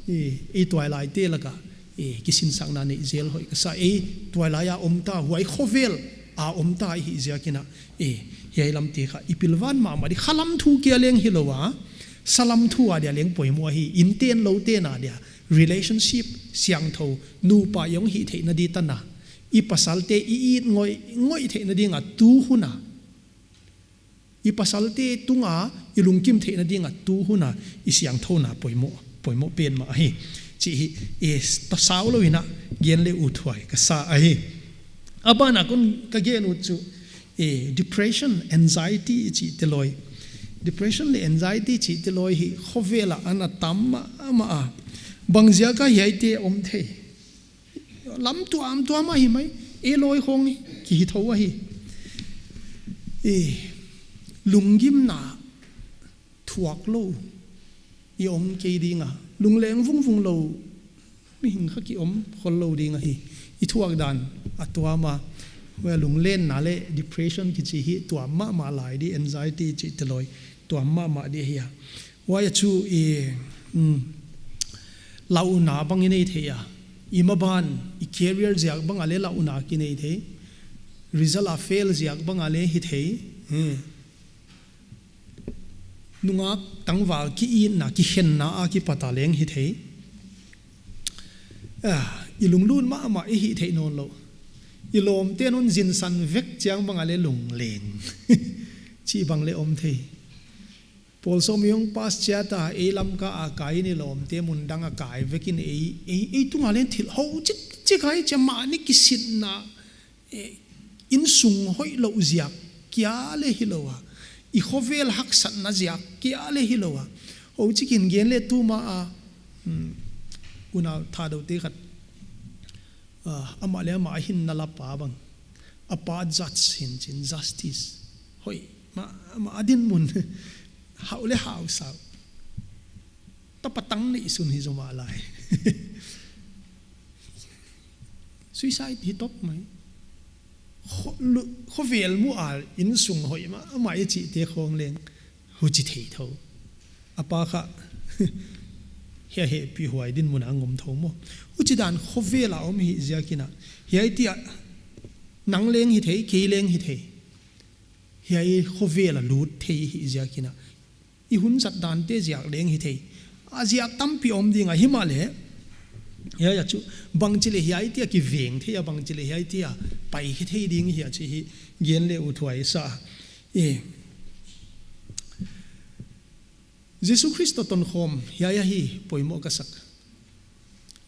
Eh, ei tuailaite laka, eh, kisinsakna neih zel hoih ka sa. Ei tuailai a om ta, huai khovel a om ta i hih ziakin a, eh, hiai lamte kha i pilvan mahmah di. Khalam thu kia leng hilou a, salam thu a dia leng poimoh ahi. Innte'n loute'n a dia relationship siangthou, nupa i hong hihtheihna di tan a, i pasalte i it ngoih, ngoih theihna ding a tu hun a, i pasalte tunga i lungkim theihna ding a tu hun a i siangthouna poimoh, poimoh pen mah ahi. Chih hi, eh, ta sau lou in a gen leh uthuai ka sa ahi. A ban a kon ka gen ut chu, eh, depression, anxiety chihte lawi. Depression leh anxiety chihte lawi hi khovel ah ana tam mahmah a. Bangziak a hiaite om thei? Lam tuamtuam a hi mai, ei lawi khawng hi, ki hi thou ahi. Eh, lunggimna thuak lou i om kei ding a, lungleng vungvung lou mihing kha ki om khollou ding ahi. I thuak dan a tuam a, huai lunglenna leh depression kichi hi tuam mahmah lai di, anxiety chihte lawi tuam mahmah di ahi a. Huai a chu i, um, lauhuai bang i nei thei a. I maban, i career ziak bang a leh lauhuai ki nei thei. Result a fail ziak bang a leh hi thei. Hmm. Nungak tangval ki-itna, kikhenna a kipat a leng hi thei. Ah, i lunglut mahmah i hih theih nawn lou. I lawmte'n hon zinsan vek chiang bang a leh lungleng chih bang leh om thei. Paul Sawm i hong pass chiat a, ei Lamka a kai in i lawmte mun dang a kai vek in ei, ei, ei tung a leng thil hou chikchik ahi chia, mahni kisitna, eh, innsung hoihlou ziak kia leh hilou a, i khovel haksatna ziak kia leh hilou a. Hou chik in gen leh tuma a, hmm, unau Thadote khat, ah, amah leh amah a hinna lapa bang, a pa judge hi'n chin, justice. Hoih, ma, ma a dinmun. Hau leh hau sau. Tapa tang neih sun hi zomah lai. Suicide hi top mai. Kho-, lu-, khovel mu a innsung hoih mahmah i chihte khong leng huchi thei thou. A pa kha hiai hehpihhuai dinmun a ngom thou maw. Huchidan khovel a om hi ziakin a, hiai tia nang leng hi thei, kei leng hi thei. Hiai khovel a lut thei hi ziakin a, i hun zat dante ziak leng hi thei. A ziak tampi om ding a, himahleh hiai a chu bangchi leh hiai tia kiveng thei a, bangchi leh hiai tia paikhe thei ding hi a chih hi gen leh uthuai sa. E, Jesu Khrist tonkhawm hiai ahi poimoh ka sak.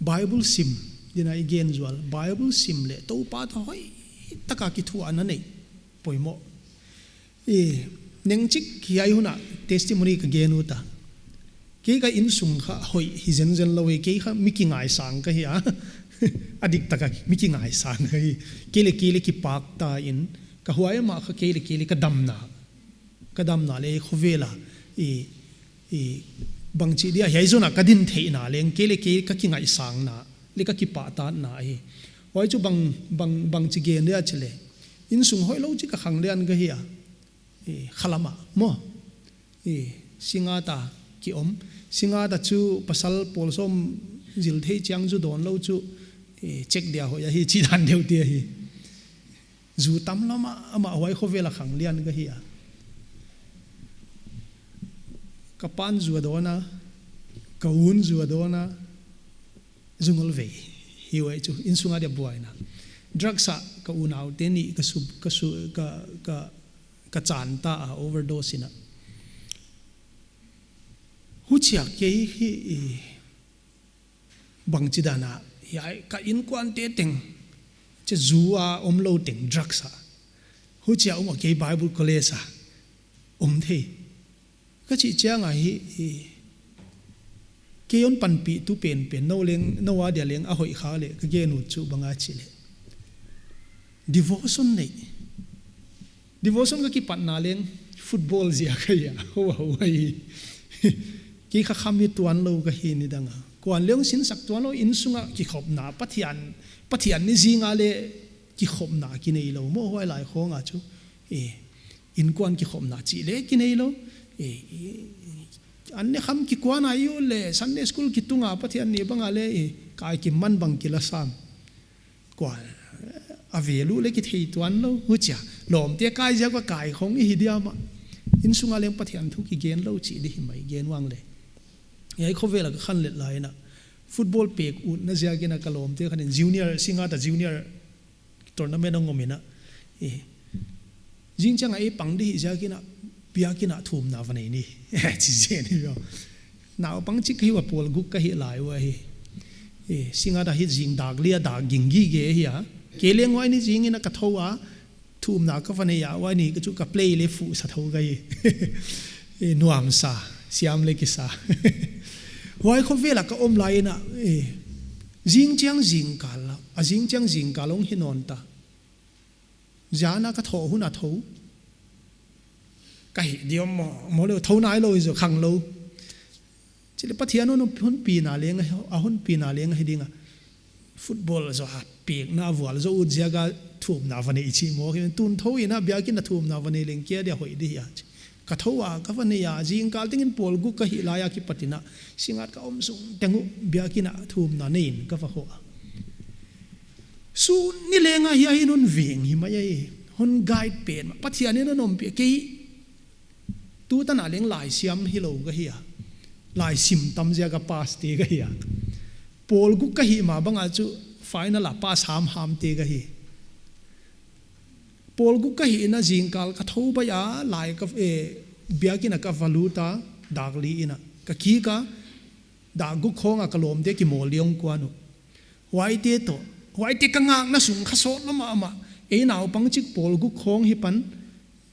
Bible sim, dinga i gen zual, Bible sim leh Toupa toh hoihtaka kithuahna nei poimoh. E, nengchik hiai hun a testimony ka gen ut a. Kei ka innsung kha hoih hi zenzen lou hi, kei kha mi kingaisang ka hi a. A diktaka mi kingaisang ka hi. Kei leh kei leh kipak ta in, ka huai mah kha kei leh kei leh ka damna. Ka damna leh khovel a, i, i, bangchi dia hiai zona ka din theihna leng, kei leh kei ka kingaisangna leh ka kipahtatna ahi. Huai chu bang, bang, bangchi gen dia chih leh, innsung hoihlou chik a khanglian ka hi a. E, khalam a maw. E, Singngat a ki om. Singngat a chu pasal pawl sawm zil thei chiang zu dawn lou chu, e, check dia hoih ahi chih dan deuh te ahi. Zu tam lou mahmah, huai khovel a khanglian ka hi a. Ka pa'n zu a dawn a, ka u'n zu a dawn a, zu ngol vei. Hiai chu innsung a dia buaina. Drugs a ka unaute nih ka su, ka su, ka, ka, ka chan ta a, overdose in a. Huchia kei hi, i, bangchi dan a, hiai ka innkuante teng, chu zu a omlou teng drugs a. Huchia om a, kei Bible college a om thei. Ka chih chiang a hi, i, kei hon panpihtu penpen, nou leng, nou a dia leng a hoih kha leh, ka gen ut chu bang a chih leh, devotion nei. Devotion ka kipatna leng football ziak ahi a, ho, ho, ahi. Kei kha kham hi tuan lou ka hi nidang a. Kuan leng sinsak tuan lou, innsung a kikhopna, Pathian, Pathian ni zing a leh kikhopna kinei lou maw, huai lai khong a chu. E, innkuan kikhopna chih leh kinei lou. E, e, an ne kham kikuan a i ut leh, Sunday school kitung a, Pathian ni bang a leh, e, kai kiman bang kila sam. Kuan, a value leh kithei tuan lou, huchia. Lawmte kai ziak a kai khong i hi diam a. Innsung a leng Pathian thu kigen lou chih di hi mai gen uang leh. Hiai khovel a ka khanlet lai in a. Football pek utna ziakin a ka lawmte khat in junior, Singngat a junior tournament a hong om in a. E, zing chiang a ei pang di hi ziakin a, biakin a thumna va nei ni. Chi zen hi lo. Naupang chik ka hi ua, pawl guk ka hih lai ua hi. E, Singngat a hi zing dak li a dak ging gige hi a. Kei leng huai ni zing in a ka thou a, thumna ka va nei a, huai ni ka chu ka play leh fuh sa thou ka hi. E, nuam sa, siam leh kisa. Huai khovel a ka om lai in a, e, zing chiang zingkal, a zing chiang zingkal hong hi nawn ta. Zan a ka thou hun a thou. Ka hih diam maw, maw leh thou nai lou i zo khang lou. Chih leh Pathian hon, hon pina leng, a hon pina leng hi ding a. Football zaw a pekna vual zaw ut ziak a thumna va nei chi maw. Tun thou in a biakin a thumna va nei leng kei a dia hoih di hi a. Ka thou a, ka va nei a, zingkal tengin pawl guk ka hih lai a kipat in a, Singngat ka om sung teng uh biakin a thumna nei in ka va hoh a. Sun ni leng a hiai hi hon veng hi mai a, hon guide pen mah. Pathian in hon ompih kei. Tutan a leng laisiam hilou ka hi a. Laisim tam ziak a pass te ka hi a. Pawl guk ka hih mah bang a chu final a pass hamham te ka hi. Pawl guk ka hih in a zingkal ka thou baih a, lai ka, e, biakin a ka va lut a, dak li in a. Ka kik a, dak guk khong a ka lawmte kimawl di hong kuan uh. Huaite toh, huaite ka ngakna sung kha sawt lou mahmah. Ei naupang chik pawl guk khong hi pan,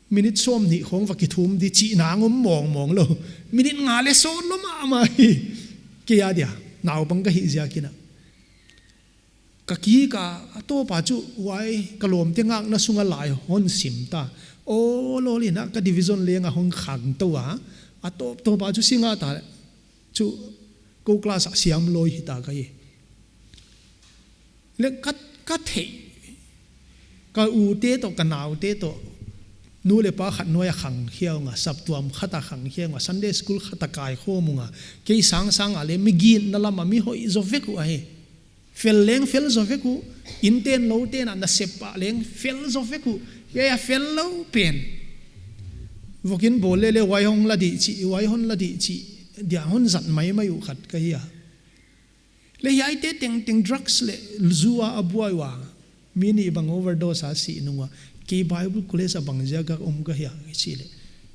minute sawmnih khong va kithum di chihna ngom mawngmawng lou. Minute nga leh sawt lou mahmah hi. Kei a dia, naupang ka hih ziakin a. Ka kik a, a tawp a chu huai ka lawmte ngakna sung a lai hon sim ta. Aw, lawlin a ka division leng a hong khang tou a. A tawp tawp a chu Singngat a chu kou class a siam lawi hi ta ka hi. Leh ka, ka theih. Ka ute toh, ka naute toh, nu leh pa khat nuai a khangkhia ung a, saptuam khat a khangkhia ung a, Sunday school khat a kaikhawm ung a, kei sangsang a leh mi gitna lam a mi hoih zaw vek uh ahi. Fel leng fel zaw vek uh, innten louten a nasep ah leng fel zaw vek uh, hiai a fel lou pen. Vokin bawl leh leh huai hon la dih chih, huai hon la dih chih, dia hon zat maimai uh khat ka hi a. Leh hiaite tengteng drugs leh zu a a buai ua, mi nih bang overdose a si nung ua, kei Bible college a bang ziak a om ka hia, chi leh,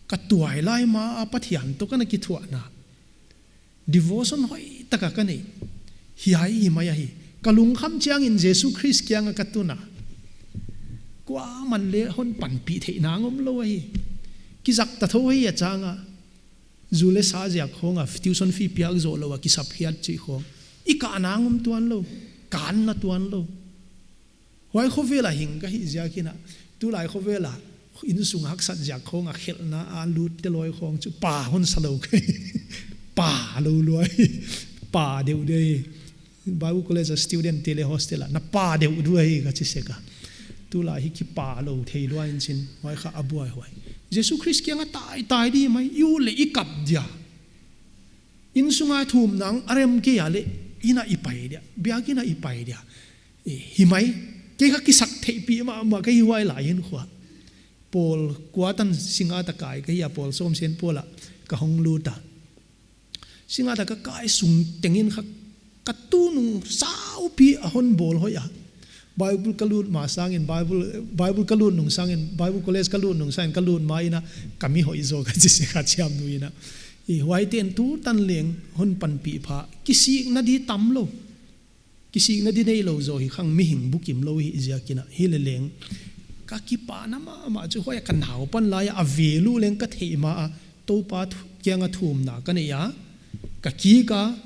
ka tuailai ma a Pathian toh ka na kithuahna, devotion hoihtaka ka nei. Hiai hi mai ahi. Ka lungkham chiangin Jesu Khrist kiang a ka tun a, kuaman leh hon panpih theih nang om lou ahi. Kizak ta thou hi a chang a, zu leh sa ziak khong a, tuition fee piak zoh lou a kisap hiat chih khong, i kah nang om tuan lou, kan na tuan lou. Huai khovel a hing ka hih ziakin a, tulai khovel a innsung haksat ziak khong a khelhna a lut te loi khong chu pa hon sa lou ka hi. Pa lou luai. Pa deuhdeuh. Bible college a student te leh hostel a, na pa deuhdeuh ahi ka chi sek a. Tulai hi kipa lou thei luai in chin, huai kha a buai huai. Jesu Khrist kiang a tai, tai di mai, i ut leh i kap dia. Innsung a thumna a rem kei a leh, inn a i pai dia, biakin a i pai dia. Eh, hi mai, kei kha kisak theihpih mahmah ka hi huai lai in khua. Pawl kuatan Singngat a kai ka hi a, pawl sawm sen pawl a ka hong lut a. Singngat a ka kai sung tengin kha ka tunung saupi a hon bawl hoih a. Bible ka lut ma sangin, Bible, Bible ka lut nung sangin, Bible college ka lut nung sangin, ka lut ma in a ka mi hoih zaw ka chi sek a, chiamnu in a. I huaiten tutan leng hon panpih pha, kisikna di tam lou. Kisikna di nei lou zaw hi khang mihing bukim lou hi ziakin a, hi leh leng. Ka kipahna mahmah chu huai a ka naupan lai a, a value leng ka theih ma a, Toupa thu-, kiang a thumna ka nei a, ka kik a,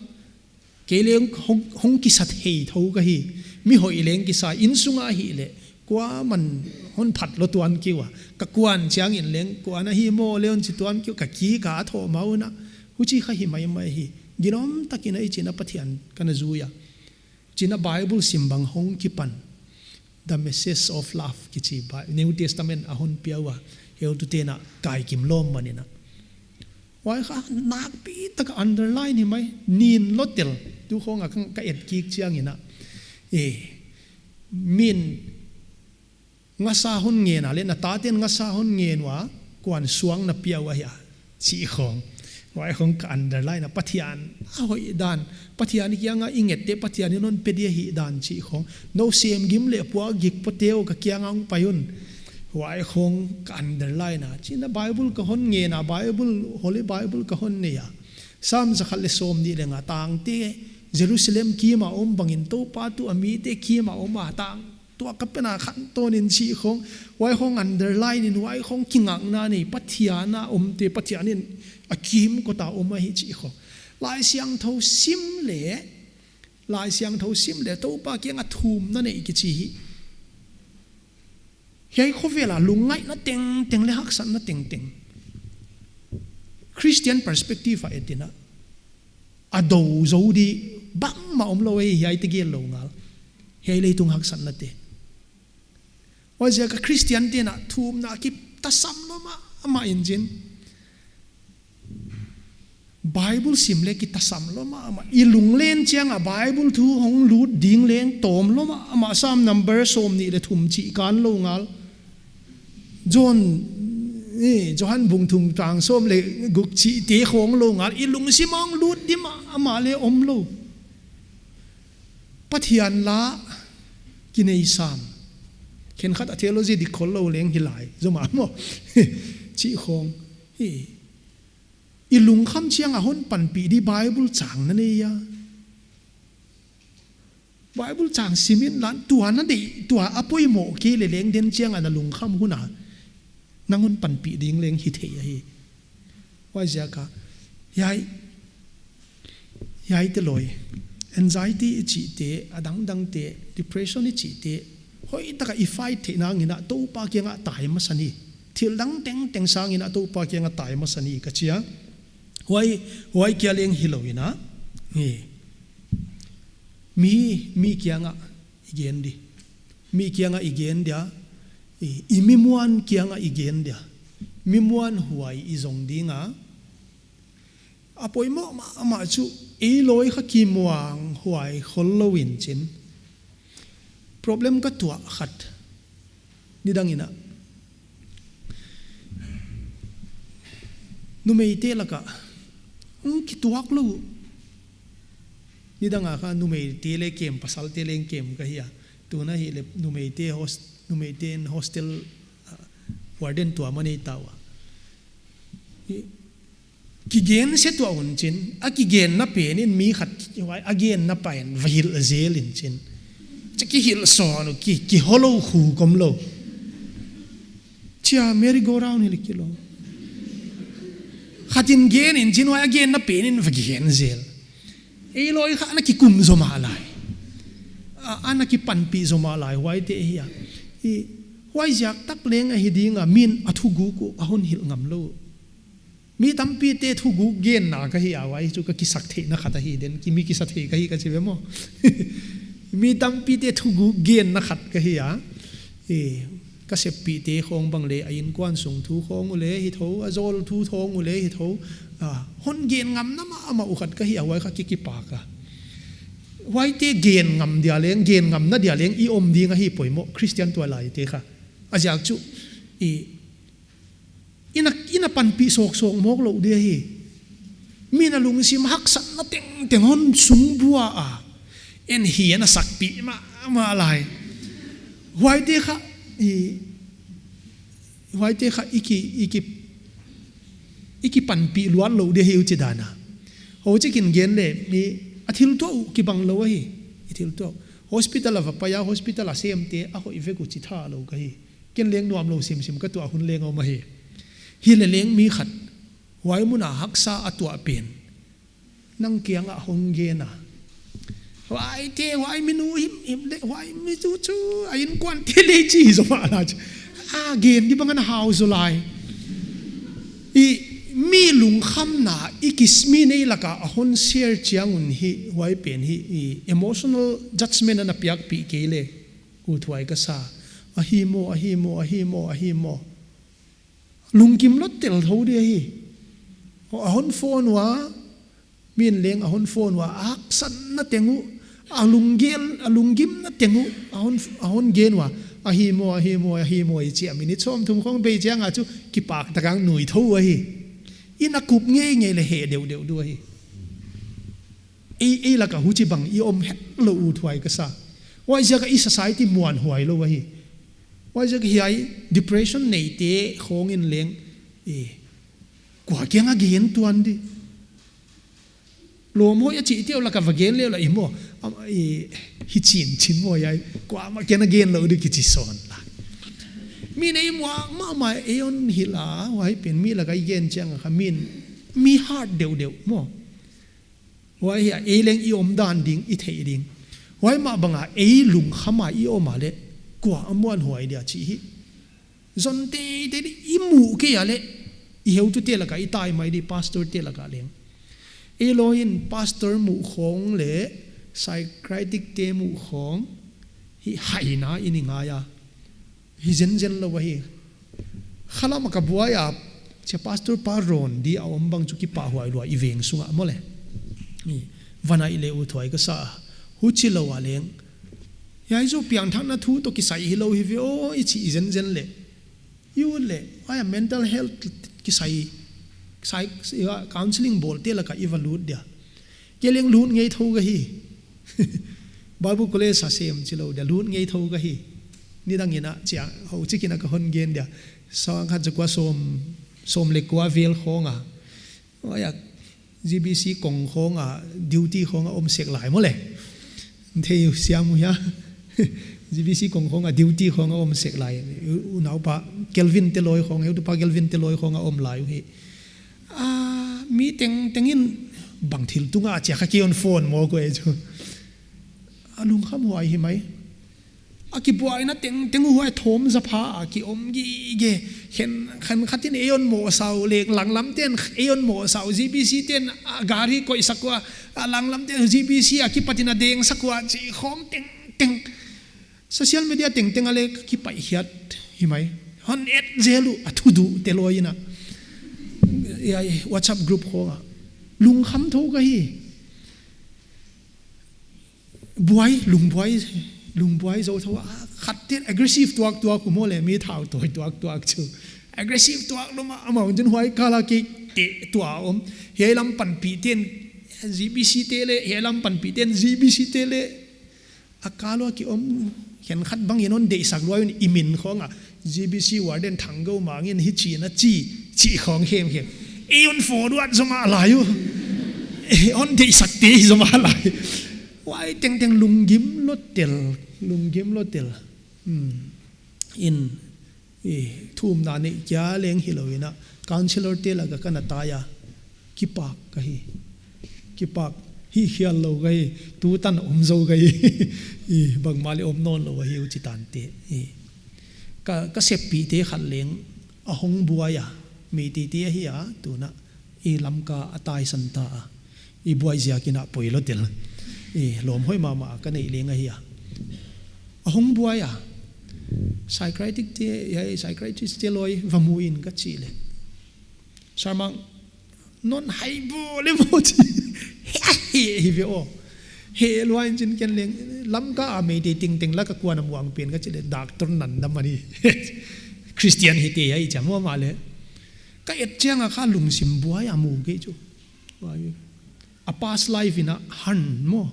kei leng hong, hong kisa thei thou ka hi, mi hoih leng kisa, innsung a hi leh, kuaman hon phat lou tuan kei ua, ka kuan chiangin leng, kuan ahi maw leh hon chi tuan kei ua, ka kik a, a thoh ma un a, huchi kha hi maimai hi, ginom takin a i chin a Pathian ka na zui a. Chin a Bible sim bang hong kipan. The Message of Love kichi Bi-, New Testament a hon pia ua, heutute'n a kaikim lawm man in a. Huai kha nakpi taka underline hi mai, nin lou tel, tu khong a ka, ka et kik chiangin a. Eh, min ngasa hon ngen a leh, na taten ngasa hon ngen ua, kuan suang na pia ua hia, chih khong. Huai khong ka underline a, Pathian a hoih dan, Pathian kiang a i nget te, Pathian in hon pe dia hi dan chih khong. Nou sem gim leh puak gik pote uh ka kiang a hong pai un. Huai khong ka underline a. Chin a Bible ka hon ngen a, Bible, Holy Bible ka hon nei a. Sam zakhat leh sawmnih leh nga, tangte, Jerusalem kim a om bangin Toupa tuh a mite kim a om a, tang tua ka pen a khantawn in chih khong, huai khong underline in, huai khong kingakna nei, Pathian a omte, Pathian in a kimkot a om ahi chih khong. Laisiangthou sim leh, Laisiangthou sim leh, Toupa kiang a thumna nei kichi hi. Hiai khovel a lungngaihna tengteng leh haksatna tengteng, Christian perspective a et in a, a dou zou di bangmah om lou hi, hiaite gel lou ngal. Hiai leitung haksatnate. Huaiziak a Christian te'n a thumna kitasam lou mahmah in chin. Bible sim leh kitasam lou mahmah. I lunglen chiang a Bible thu hong lut ding leng tawm lou mahmah. Sam number sawmnih leh thum chih kan lou ngal. John, eh, Johan bung thum chang sawm leh guk chihte khong lou ngal. I lungsim a hong lut di mahmah leh om lou. Pathian la kinei sam. Khenkhat a theology dik khol lou leng hi lai. Zomah maw. Chih khong. Hi. I lungkham chiang a hon panpih di Bible chang na nei a. Bible chang sim in lan, tua na deih, tua a poimoh kei leh leng den chiang a na lungkham hun a nang hon panpih ding leng hi thei ahi. Huaiziak a, hiai, hiaite loi, anxiety i chihte, a dangdangte, depression i chihte, hoihtaka i fight theihna ngin a Toupa kiang a tai masa ni. Thil dang tengteng sang in a Toupa kiang a tai masa ni ka chi a. Huai, huai kia leng hilou in a. Hi. Mi, mi kiang a i gen di. Mi kiang a i gen dia. I, i mi muan kianga i gen dia. Mi muan huai i zong dinga. A poimoh mahmah chu, ei lawi kha kimuang huai khol lou in chin. Problem ka tuah khat. Nidang in a. Numeite laka. Hong kituak lou. Nidang a kha numeite leng kem, pasalte leng kem ka hi a. Tuna hi leh numeite host, numeite in hostel, ah, warden tuam a nei ta ua. I, kigen se tuah un chin, a kigenna pen in mi khat, huai a genna pen va hilh zel in chin. Cha kihilh sawn uh, ki, kiho lou khu kom lou. Chia merry go round hi leh kilawm. Khat in gen in chin, huai a genna pen in va gen zel. Ei lawi kha ana kikum zaw mah lai. A, ana kipanpih zaw mah lai, huaite hi a. I, huai ziak tak leng ahi dinga, min a thuguk uh a hon hilh ngam lou. Mi tampite thuguk genna ka hi a, huai chu ka kisa theihna khat ahi den, ki mi kisa thei ka hi ka chi ve maw. Mi tampite thuguk genna khat ka hi a. E, ka seppihte khawng bang leh, a innkuan sung thu khawng uh leh hi tho, a zawl thu khawng uh leh hi tho. A, hon gen ngamna mahmah uh khat ka hi a, huai kha ki kipak a. Huaite gen ngam dia leng, gen ngamna dia leng i om ding ahi poimoh, Christian tuailaite kha. A ziak chu, i, i na, i na panpih sawksawk mawk lou dia hi. Mi na lungsim haksatna tengteng hon sung bua a. En hi ana sakpih mahmah lai. Huaite kha, i, huaite kha i ki, i ki, i kipanpih luat lou dia hi uh chi dan a. Huchi'n gen leh, mi a thil tuah uh kibang lou ahi. I thil tuah uh. Hospital a va pai a, hospital a semte a hoih vek uh chi tha lou ka hi. Ken leng nuam lou simsim ka tuah hun leng om ahi. Hi leh leng mi khat, huai mun a haksa a tuah pen. Nang kianga hong gen a. Huaite, huai mi nu himhim leh, huai mi chu chu, a innkuante leh chi zaw mah lai chu. A gen di bang ana hau zaw lai. I mi lungkhamna, i kismi nei laka a hon share chiang un hi, huai pen hi, i emotional judgment ana piakpih kei leh. Uthuai ka sa. Ahi maw, ahi maw, ahi maw, ahi maw. Lungkim lou tel tho dia hi. A hon phone ua, min leng a hon phone ua, a haksatna teng uh, a lunggel, a lunggimna teng uh, a hon, a hon gen ua, ahi maw, ahi maw, ahi maw, i chi a minute sawmthum khawng bei chiang a chu, kipak tak a nui tho uh ahi. I na kup ngeingei leh heh deuhdeuh di uh ahi. Ei, ei laka huchibang i om hetlou uthuai ka sa. Huaiziak a i society muanhuai lou ahi. Huaiziak a hiai depression neite khawng in leng, e, kua kianga gen tuan di. Lawm hoih a chihte uh laka va gen leh uh la i maw. Am, e, hi chin chin maw hiai. Kuamah kianga gen lou di kichi sawn la. Mi nei muak mahmah ei hon hilh a, huai pen mi laka i gen chiang a kha min, mi hurt deuhdeuh maw. Huai hi a, ei leng i om dan ding, i theih ding. Huai mah banga ei lungkham a i om a leh, kua a muanhuai dia chih hi. Zon teitei di i muh kei a leh, i heutute laka i tai mai di pastor te laka leng. Ei lawi in pastor muh khawng leh, psychiatric te muh khawng, hi haina in i ngai a. Hi zenzen lou ahi. Khalam a ka buai a, chia pastor pa ron di a om bang chu kipahhuai lua i veng sunga maw le. I, van a i leh uthuai ka sa. Huchi lou a leng. Hiai chu piangthakna thu toh kisai hilou hi ve aw i chi i zenzen leh. I ut leh, ai a mental health kisai, kisai, counseling bawlte laka i va lut dia. Kei leng lut ngei thou ka hi. Bible college a sem chilou dia lut ngei thou ka hi. Nidang in a chia, huchi'n a ka hon gen dia. Sangkhat zakua sawm, sawm leh kua vel khawng a. Huai a G B C kong khawng a duty khawng a om sek lai maw le. Thei siam uh hia. G B C kong khawng a duty khawng a om sek lai. U, unaupa Kelvin te lawi khawng, heutupa Kelvin te lawi khawng a om lai uhi. A, mi tengteng in bang thil tunga chia kha kei hon phone maw ko e chu. A lungkham huai hi mai. A kibuaina tengteng uh huai thawm za pha a ki om gige. Khen, khenkhat in ei hon mawhsa uh leh, langlam ten ei hon mawhsa uh, G B C ten a gari koihsak ua, a langlam ten G B C a kipat in a dengsak ua, chi khawng tengteng. Social media tengteng a leh kipaih hiat. Hi mai. Hon et zel uh, a thuduh te lawi in a. Hiai WhatsApp group khong ah lungkham thou ka hi. Buai, lungbuai, lungbuai zou thou a. Khat te aggressive tuaktuak uh maw le, mi thau tawi tuaktuak chu. Aggressive tuak lou mah, amau chin huai kal a kei te tuak om. Hiai lam panpih ten G B C te le, hiai lam panpih ten G B C te le. A kal ua ki om, khenkhat bang in hon deihsak lua un, i min khong a, G B C warden Thanggou Mang in hichi in a chi, chi khong hemhem. Ei hon forward zom a lai uh. Ei hon deihsak te zom a lai. Huai tengteng lunggim lou tel, lunggim lou tel. Hmm. In, i, thumna neih kia leng hilou in a, counselor te lak ah ka na tai a, kipak ka hi. Kipak, hihkhial lou ka hi, tutan om zou ka hi. I, bangmah le om nawn lou ahi uh chi tante. I, ka, ka seppih te khat leng, a hong buai a, Meitei te ahi a, tuna, i Lamka a taisan ta a. I buai ziak in a poi lou tel. I lawm hoih mahmah ka neih leng ahi a. A hong buai a. Psychiatric te, hiai psychiatrist te lawi va mu in ka chih le. Sir Mang, non hai bo le mo chi. He, he, he ve o. He luai in chin ken leng. Lamka a Meitei tengteng lak ah kuan a muang pen ka chih le. Doctor Nandamani. Christian hi te hiai chang maw mah le. Ka et chiang a kha lungsim buai a mu kei chu. Buai. A past life in a han maw.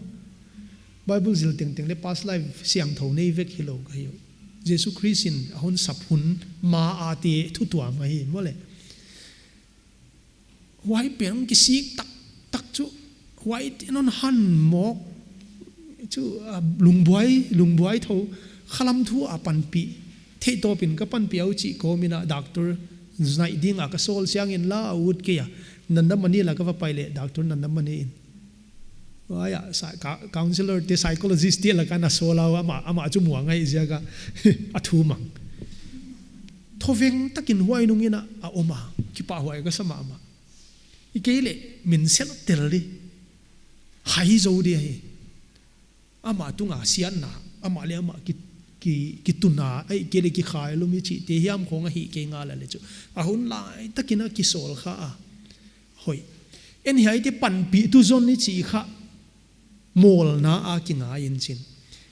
Bible zil tengteng le past life siangthou nei vek hilou ka hi uh. Jesu Khrist in a hon sap hun ma a te thu tuam ahi maw le. Huai pen kisik taktak chu. Huai te non han mawk chu, ah, lungbuai, lungbuai thou. Khalam thu a panpih. Theih tawp in ka panpih uh chih kawm in a doctor nai ding a ka sawl siang in la a ut kei a. Nandamani lak ah va pai le, Doctor Nandamani in. Huai ah, sa-, ka-, counselor te, psychologist te lak ah na sawl a uh, amah, amah chu muang ahih ziak a, a thu mang. Thoveng takin huai nung in a, a om a, kipahhuai ka sa mahmah. I kei le, min sel tel di. Hai zou di ahi. Amah tung a siatna, amah le amah ki, ki, kituna, ahihkeileh kikhailum i chih te hiam khong ahih kei ngal a le chu. A hun lai takin a kisawl kha a. Hoih. En hiai te panpihtu zon i chih kha mawlna a kingai in chin.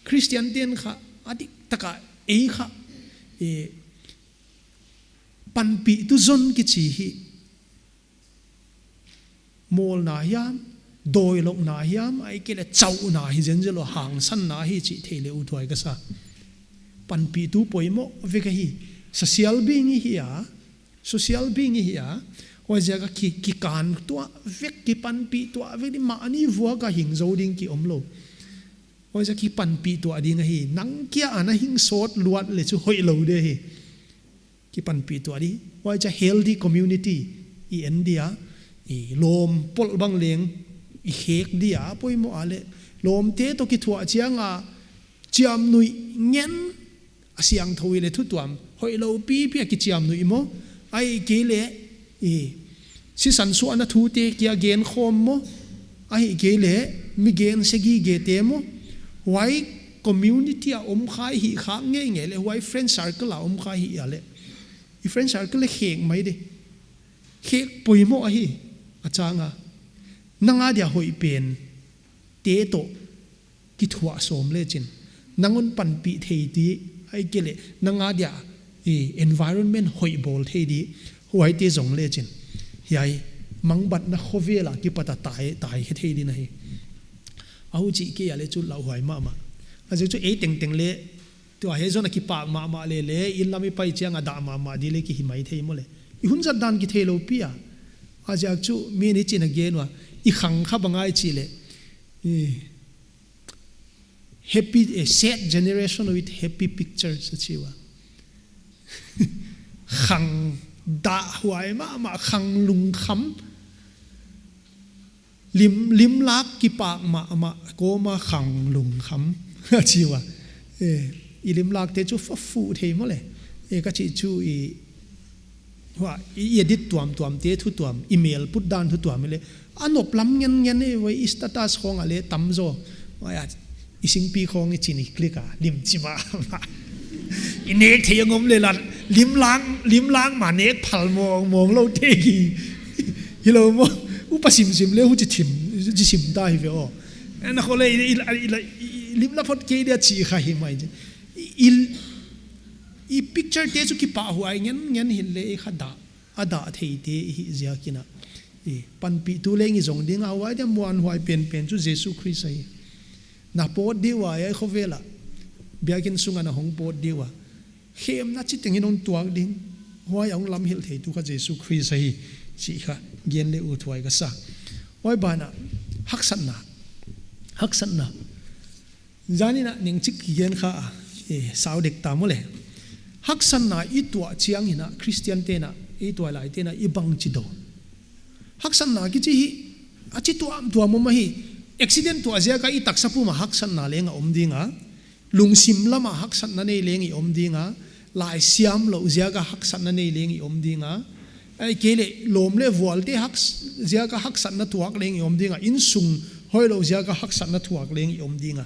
Christian ten kha a dik tak a ei kha, eh, panpihtu zon kichi hi mawlna hiam, dawilouhna hiam, ahihkeileh chauhna hi zenzen lou, hangsanna hi chih theih le uthuai ka sa. Panpihtu poimoh vek ahi, social being i hi a, social being i hi a, huaiziak a ki, kikan tuah vek, kipanpih tuah vek, di mahni vuak a hing zou ding ki om lou. Huaiziak kipanpih tuah ding ahi, nang kia ana hing sawt luat le chu hoih lou di ahi. Kipanpih tuah di. Huaiziak healthy community i en dia, i lawm polh bang leng i khek dia, poimoh a le. Lawmte toh kithuah chiang a, chiamnuih ngen a siangthou i le thutuam. Hoihlou pipi a kichiamnuih maw. Ahihkeileh, i, sisan suahna thute kia gen khawm maw. Ahihkeileh, mi gen se gige te maw. Huai community a om kha i hih khak ngeingei le, huai friend circle a om kha i hih a le. I friend circle le khek mai di. Khek poimoh ahi, a chang a. Nang a dia hoih pen te toh kithuah sawm le chin. Nang hon panpih thei di, ahihkeileh, nang a dia, i, environment hoih bawl thei di, huaite zong le chin. Hiai, mangbatna khovel a kipat a tai, tai khe thei di na hi. A huchi kei a le chu lauhuai mahmah. A ziak chu ei tengteng le, tua hiai zon a kipak mahmah le le, inn lam i pai chiang a dah mahmah di le ki hi mai thei maw le. I hun zat dan kitheilou pi a. A ziak chu mi ni chin a gen ua, i khang kha bang ai chi le. I, happy, a sad generation with happy pictures, a chi ua. Khang dahhuai mahmah, khang lungkham. Lim, limlak kipak mahmah, kawm a khang lungkham. A chi ua. Eh, i limlak te chu fa fu thei maw le. Eh, ka chih chu i, hua, i edit tuamtuam te thutuam, i mel put dan thutuam i le. A nop lam ngen ngen e, huai i status khong a le tam zaw. Huai a, i singpi khong i chin i click a, lim chi mahmah. I nek thei a ngom le la, limlang, limlang ma nek phal mong, mong lou te hi. Hilou maw, upa simsim le huchi thim, chi sim ta hi ve aw. Na khole i, i, i, i, i lim la phot kei dia chi kha hi mai. I, i, i picture te chu kipahhuai ngen, ngen hi le i kha da, a da thei te hi ziakin a. I panpih tu leng i zong ding a, huai dia muanhuai penpen chu Jesu Khrist ahi. Na pawt di ua, hiai khovel a. Biakinn sunga na hong pawt di ua. Khemna chiteng in hong tuak ding. Huai a hong lamhilh thei tu kha Jesu Khrist ahi. Chih kha gen le uthuai ka sa. Huai banah, haksatna. Haksatna. Zanin a neng chik kigen kha a. Eh, sau dek ta maw le. Haksatna i tuah chiangin a, Christian te'n a, i tuailaite'n a, i bangchi dou. Haksatna kichi hi, a chi tuamtuam om ahi. Accident tuah ziaka i taksa puma haksatna leng a om ding a. Lungsim lama haksatna nei leng i om ding a. Laisiam lou ziaka haksatna nei leng i om ding a. Ahihkeileh lawm le vualte haks-, ziaka haksatna tuak leng i om ding a. Innsung hoihlou ziaka haksatna tuak leng i om ding a.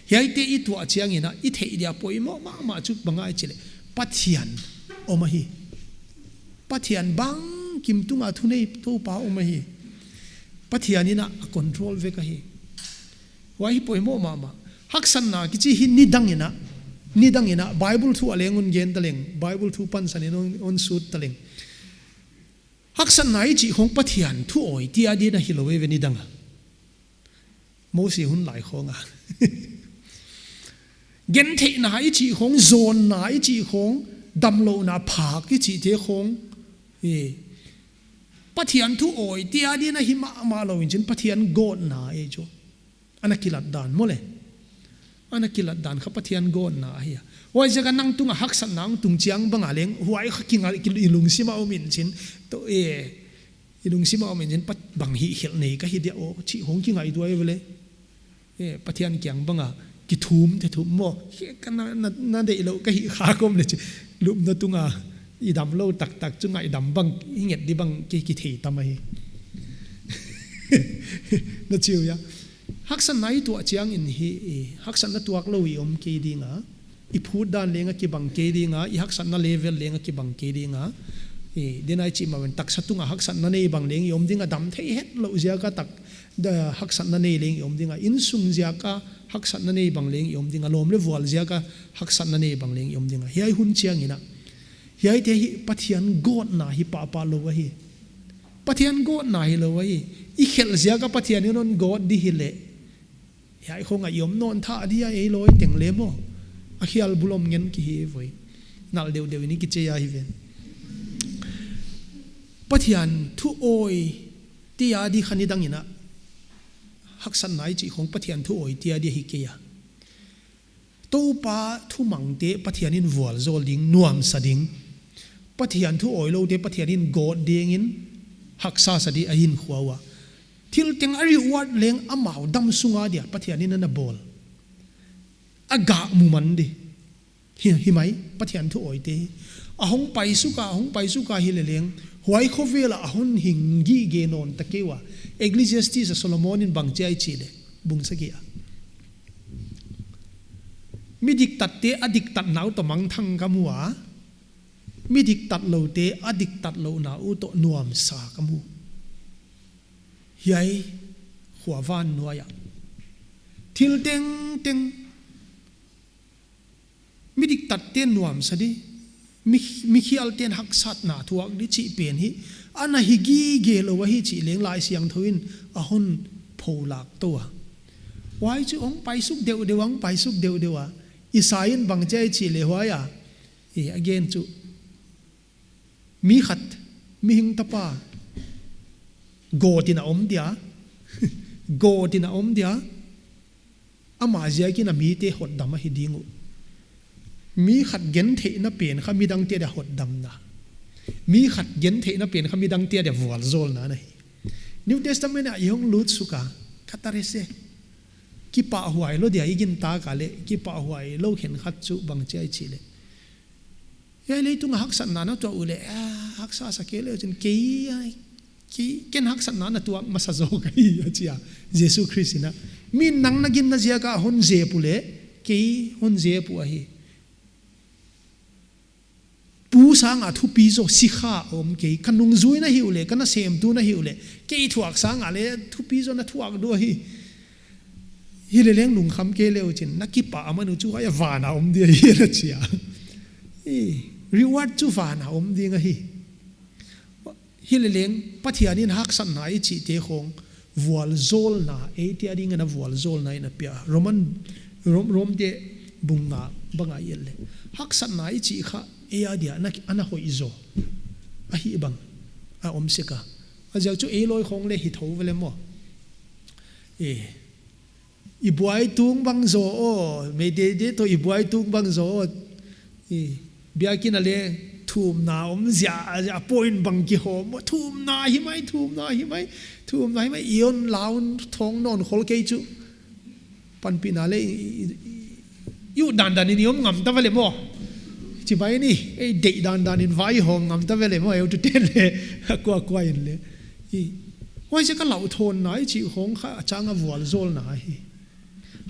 Hiaite i tuah chiangin a, i theih dia poimoh mahmah chu bang ahia chih leh, Pathian om ahi. Pathian bangkim tunga thunei Toupa om ahi. Pathian in a control vek ahi. Huai hi poimoh mahmah. Haksatna kichi hi nidang in a, nidang in a, Bible thu a leng hon gen ta leng, Bible thu pansan in hon, hon sut ta leng. Haksatna i chih khong Pathian thu awite adia hilou ve nidang a. Mosi hun lai khong a. Gentheihna i chih khong, zawnna i chih khong, damlouhna phak i chihte khong. Eh. Pathian thu awite adia hi mahmah lou in chin Pathian gawtna e chu. Ana kilat dan maw le. Ana kilat dan kha Pathian gawtna ahi a. Huaiziakin nang tunga haksatna hong tung chiang bang a leng, huai kha kinga, ki, i lungsim a om in chin. Tou e, i lungsim a om in chin Pat-, bang hihkhelh nei ka hi dia aw, chih hong kingaihtuah ve le. Eh, Pathian kiang bang a, kithum te thum maw. He ka na, na, na deih lou ka hi kha kawm le chi. Lupna tunga, i damlou taktak chu ngaihdam bang, i nget di bang, kei kithei tam ahi. Na chi ua. Haksatna i tuah chiangin hi, i, haksatna tuak lou i om kei ding a. I phut dan leng a kibang kei ding a, i haksatna level leng a kibang kei ding a. I, den ai chih mawen taksa tunga haksatna nei bang leng i om ding a, dam thei hetlou ziaka tak, da haksatna nei leng i om ding a, innsung ziaka haksatna nei bang leng i om ding a, lawm le vual ziaka haksatna nei bang leng i om ding a. Hiai hun chiangin a. Hiaite hi Pathian gawtna hi pahpah lou ahi. Pathian gawtna hilou ahi. I khelh ziaka Pathian in hon gawt di hi le. Hiai khong a i om nawn thah dia ei lawi teng le maw. A khial bulom ngen ki hi voi. Nal deuhdeuh in i kichei a hi ven. Pathian thu awite adia kha nidang in a. Haksatna i chih khong Pathian thu awite adia hi kei a. Toupa thumangte Pathian in vualzawl ding, nuamsa ding. Pathian thu awiloute Pathian in gawt dingin haksa sa di a hinkhua ua. Thil teng a reward leng amau dam sunga dia Pathian in ana bawl. A gah mu man di. Hi, hi mai, Pathian thu awite. A hong paisuk a, a hong paisuk a hi le leng. Huai khovel a a hon hing gige nawn ta kei ua. Ecclesiastes a Solomon in bang chi a chih le. Bung sagih a. Mi diktatte a diktatna uh toh mangthang ka mu a. Mi diktatloute a diktatlouhna uh toh nuamsa ka mu. Hiai khua van nuai a. Thil tengteng. Mi diktatte nuamsa di. Mi, mi khialten haksatna thuak di chih pen hi. Ana hi gige lou ahi chih leng Laisiangthou in a hon pholak tou a. Huai chu hong paisuk deuhdeuh a, hong paisuk deuhdeuh a. Isai in bang chi a chih le huai a. I, again chu. Mi khat, mihing tapa. Gawt in a om dia. Gawt in a om dia. Ama ziakin a mite hotdam ahi ding uh. Mi khat gentheihna pen kha midangte dia hotdamna. Mi khat gentheihna pen kha midangte dia vualzawlna ahi. New Testament a i hong lut suk a, katarese. Kipahhuai lou dia i gintak a le, kipahhuai lou khenkhat chu bang chi a chih le. Hiai leitunga haksatna na tuah uleh, ah, haksa sa kei le chin kei, ah, kei, ken haksatna na tuak masa zaw ka hi, a chi a. Jesu Khrist in a. Mi nang na ginna ziaka hon zep uleh, kei hon zep uh ahi. sang a thupi zaw sikha om kei, ka nungzui na hi uleh, ka nasemtu na hi uleh, kei thuak sang a leh thupi zaw na thuak dua hi. Hileleng lungkham kei leu chin, na kipah a man uh chu huai a van a om dia hi na chi a. Reward chu van a om ding ahi. Hileleng Pathian in haksatna i chihte khong vualzawlna, eite ading in a vualzawlna in a pia. Roman, Rom, Rom te bung nga bang a i et leh, haksatna i chih kha ei adia na, ana hoih zaw ahi bang a om sek a. A ziak chu ei lawi khong leh hi thou ve leh maw. E, i buai tung bang zaw aw, Meitei te toh i buai tung bang zaw aw. I, biakinn a leh thumna om zia, a point bang kihawm, thumna hi mai, thumna hi mai, thumna hi mai, i on laun thong non khol kei chu. Panpihna leh i, i, i, i ut dandan in i om ngam ta ve leh maw. Chi mai ni, ei deih dandan in vai hawm ngam ta ve leh maw, eu tu ten leh, a kua kua in leh. I, huai ziak a lauthawmna i chih khong kha a chang a vualzawlna hi.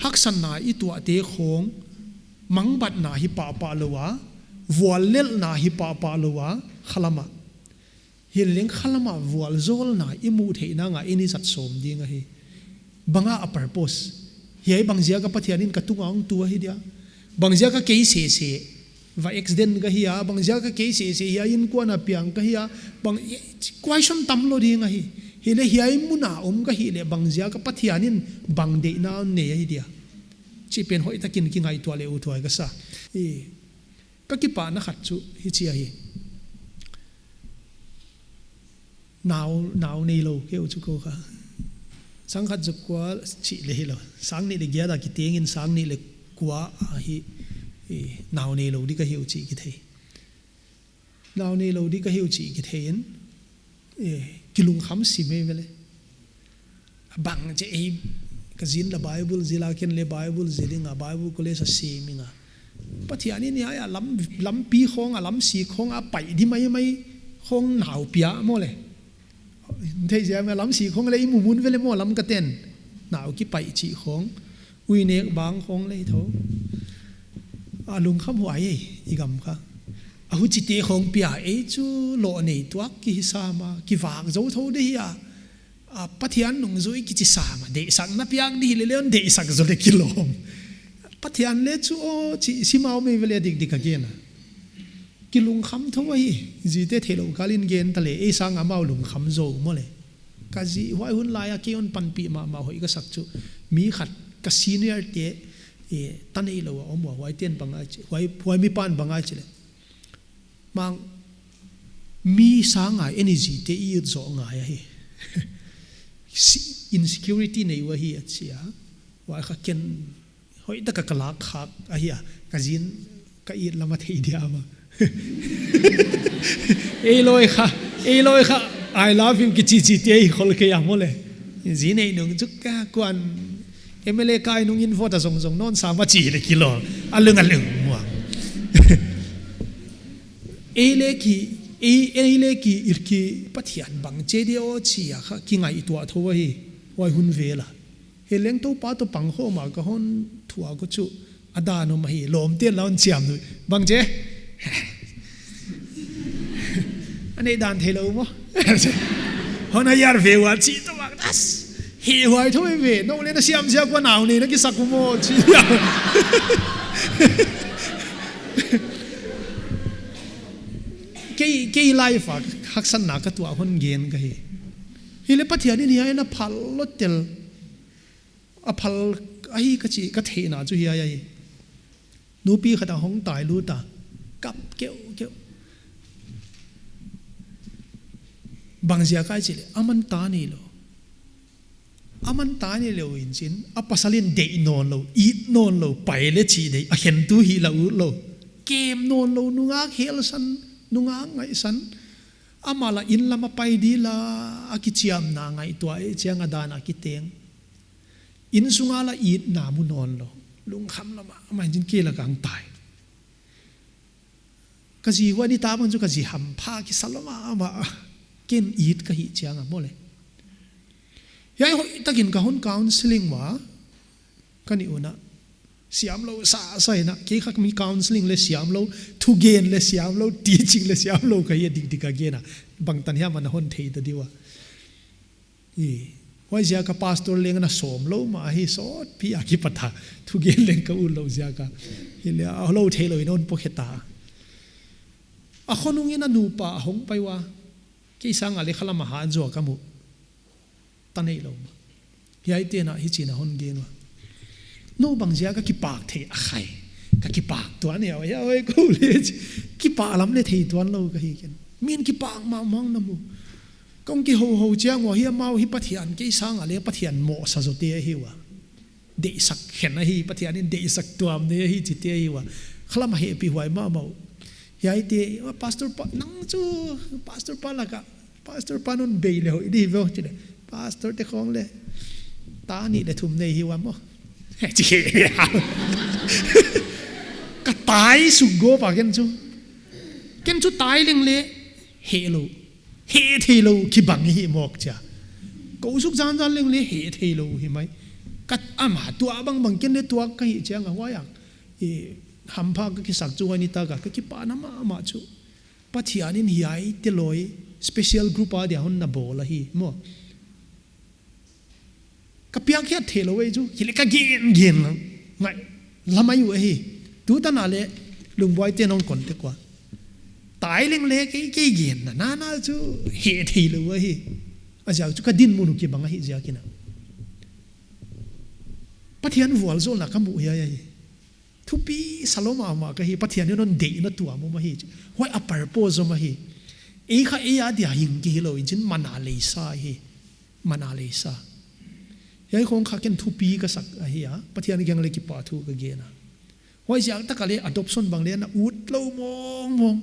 Haksatna i tuahte khong, mangbatna hi pahpah lou a, vuallelhna hi pahpah lou a, khalam a. Hileleng khalam a vualzawlna i muh theihna nga in i zat sawm ding ahi. Bang a a purpose. Hiai bang ziak a Pathian in ka tung a hong tu ahi dia. Bang ziak a kei sese va accident ka hi a, bang ziak a kei sese hiai innkuan a piang ka hi a, bang, question tam lou ding ahi. Hileh hiai mun a om ka hih leh bang ziak a Pathian in bang deihna hon nei ahi dia. Chih pen hoihtak in kingaihtuah leh uthuai ka sa. I, ka kipahna khat chu hichi ahi. Nau, nau neilou kei uh chu kou kha. Sang khat za kua chih leh hilou. Sang nih leh giat a kiteng in sang nih leh kua ahi, i, nau neilou di ka hi uh chih kithei. Nau neilou di ka hi uh chih kithei in, e, kilungkham sim ei ve leh. Bang chi ei, ka zin leh Bible zil a, ken leh Bible zil ing a, Bible college a sim ing a. Pathian in hiai a lam, lampi khong a, lamsik khong a pai di maimai khong nau pia maw leh. Thei ziak a lamsik khong leh i mu mun ve leh maw, Lamka ten. Nau kipaih chih khong. Uinek bang khong leh thou. A lungkham huai ei, i gam kha. A huchite khong pia ei chu loh nei tuak ki hi sam a, kivak zou thou di hi a. A, Pathian nungzui kichi sam a, deihsakna piak di hileleng deihsak zaw leh kilawm. Pathian leh chu aw, chi, simau mei ve leh dikdik a gen a. Kilungkham thou ahi, zite theilou kal in gen ta leh, ei sang amau lungkham zaw maw leh. Ka zi huai hun lai a kei hon panpih mahmah hoih ka sak chu. Mi khat ka senior te, e, ta neilou a om ua, huai ten bang a chi, huai, huai mi pan bang a chi leh. Mang, mi sang a energy te i ut zaw ngai ahi. Si-, insecurity nei uh ahi a chi a. Huai kha ken hoihtak a ka lak khak ahi a. Ka zin ka it lam a thei dia maw. Ei lawi kha, ei lawi kha, "I love you" kichi chi te i khol kei a maw leh. Zin ei nung chu ka kuan M L A kai nung in vote a zong zong non sa ma chi leh kilawm. A lung a lung muang. Ei leh ki, ei, ei leh ki, ir ki Pathian bang chi dia aw chi a kha kingaihtuah thou ahi. Huai hun vel a. Hileleng Toupa toh pangkhawm a ka hon thuak uh chu a dan om ahi, lawmte la hon chiam uh. Bang chi? A neih dan theilou maw. Hon a yar ve ua chi toh bang das. Hi huai thou ve, nou leh na siam ziak ua nau neih na kisak uh maw chi. Kei, kei life a haksatna ka tuah hon gen ka hi. Hileh Pathian in hiai na phal lou tel. A phal ahi ka chi, ka theihna chu hiai ahi. Nupi khat a hong tai lut a. Kap keuhkeuh. Bang ziak a i chih leh, aman ta neilou. Aman ta neilou in chin, a pasal in deih nawnlou, it nawnlou, pai leh chih deih, a khentu hi la ut lou. Kem nawnlou, nungak helsan, nungak ngaihsan. Amah la inn lam a pai di la, a kichiamna ngaihtuah ei chiang a dan a kiteng. Inn sung a la itna mu nawnlou. Lungkham lam a, amah in chin kei la kang tai. Ka zi huai ni ta bang chu ka zi hampha kisa lou mahmah. Ken it ka hih chiang a maw leh. Hiai hoihtak in ka hon counseling ua, ka ni un a. Siamlou sasa in a, kei kha mi counselling leh siamlou, thugen leh siamlou, teaching leh siamlou ka hi a, dikdik a gen a. Bangtan hiam ana hon thei ta diua. I, huaiziak a pastor leng ana sawm lou mah hi, sawtpi a kipat a. Thugen leng ka utlou ziak a. Hileh a lou theilou in a hon pokhe ta. A khonung in a nupa a hong pai ua. Kei sang a leh khalam a hat zaw ka mu ta neilou mah. Hiaite'n a hichi'n a hon gen ua. Nou bangziak a kipak thei a khai. Ka kipak tuan e, hia hoi kou leh chi. Kipak lam leh thei tuanlou ka hi ken. Min kipak mahmah na mu. Kong kihouhou chiang ua hi amau hi Pathian kei sang a leh Pathian mohsa zote ahi ua. Deihsak khen ahi, Pathian in deihsak tuam nei ahi chite ahi ua. Khalam a hehpihhuai mahmah uh. Hiaite, ua pastor pa, nang chu pastor pa lak a, pastor pa'n hon bei leh hoih di ve chih leh. Pastor te khong leh. Ta nih leh thum nei hi ua maw. Chi he. Ka tai suk go pa ken chu. Ken chu tai leng leh hehlou. Hehtheilou kibang hi mawk chia. Kou suk zanzan leng leh hehtheilou hi mai. Ka ama tuak bangbang ken leh tuak ka hi chiang a huai a. I, hampha ka kisak chu huai nitak a ka kipahna mahmah chu. Pathian in hiaite loi special group a dia hon na bawl ahi maw. Ka piak hiat theilou ei chu, hileh ka gen gen lang. Ngai, lamai uh ahi. Tutan a leh, lungbuai te'n hon contact ua. Tai leng leh kei, kei genna, nana chu hehtheilou ahi. A ziak chu ka dinmun uh kibang ahi ziak in a. Pathian vualzawlna ka mu hiai ahi. Thupi sa lou mahmah ka hi, Pathian in hon deihna tuam uh mah hi. Huai a purpose uh mah hi. Ei kha ei a dia hing kei hilou in chin mana leisa hi. Mana leisa. Hiai khong kha ken thupi ka sak ahi a. Pathian kiang leh kipahthu ka gen a. Huaiziak tak a leh adoption bang leh na utlou mawngmawng.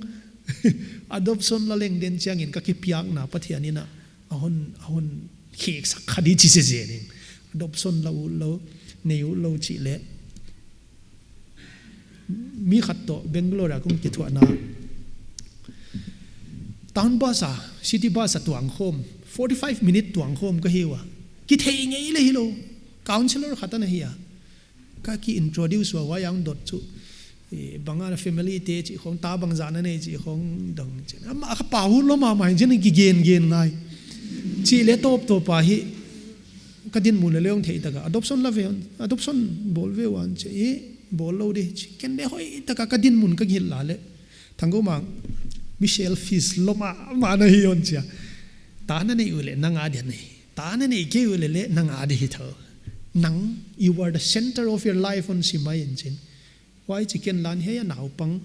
Adoption la leng den chiang in ka kipiakna Pathian in a. A hon, a hon kheksak kha di chi se zen in. Adoption la utlou, nei utlou chih leh. Mi khat toh Bangalore a kong kithuahna. Town bus a, city bus a tuang khawm, forty five minute tuang khawm ka hi ua. Kithei ngei leh hilou, counselor khat ana hi a. Ka ki introduce ua, huai a hon dot chu. Eh, bang a na family te chih khong, ta bangzah na nei chih khong dong chih. Ama kha pau lou mahmah in chin kigen gen ngai. Chih leh tawptawp a hi. Ka dinmun leh leng thei tak a. Adoption la ve, adoption bawl ve ua chi. Eh, bawl lou di. Chih ken leh hoihtak a ka dinmun ka gil la leh. Thanggoumang, mi selfish lou mahmah na hi hon chi a. Ta na nei uleh nang a dia nei. Ta na nei kei uleh leh nang a dia hi thou. Nang, you are the center of your life hon sim mai in chin. Huai chih ken lan hiai a naupang,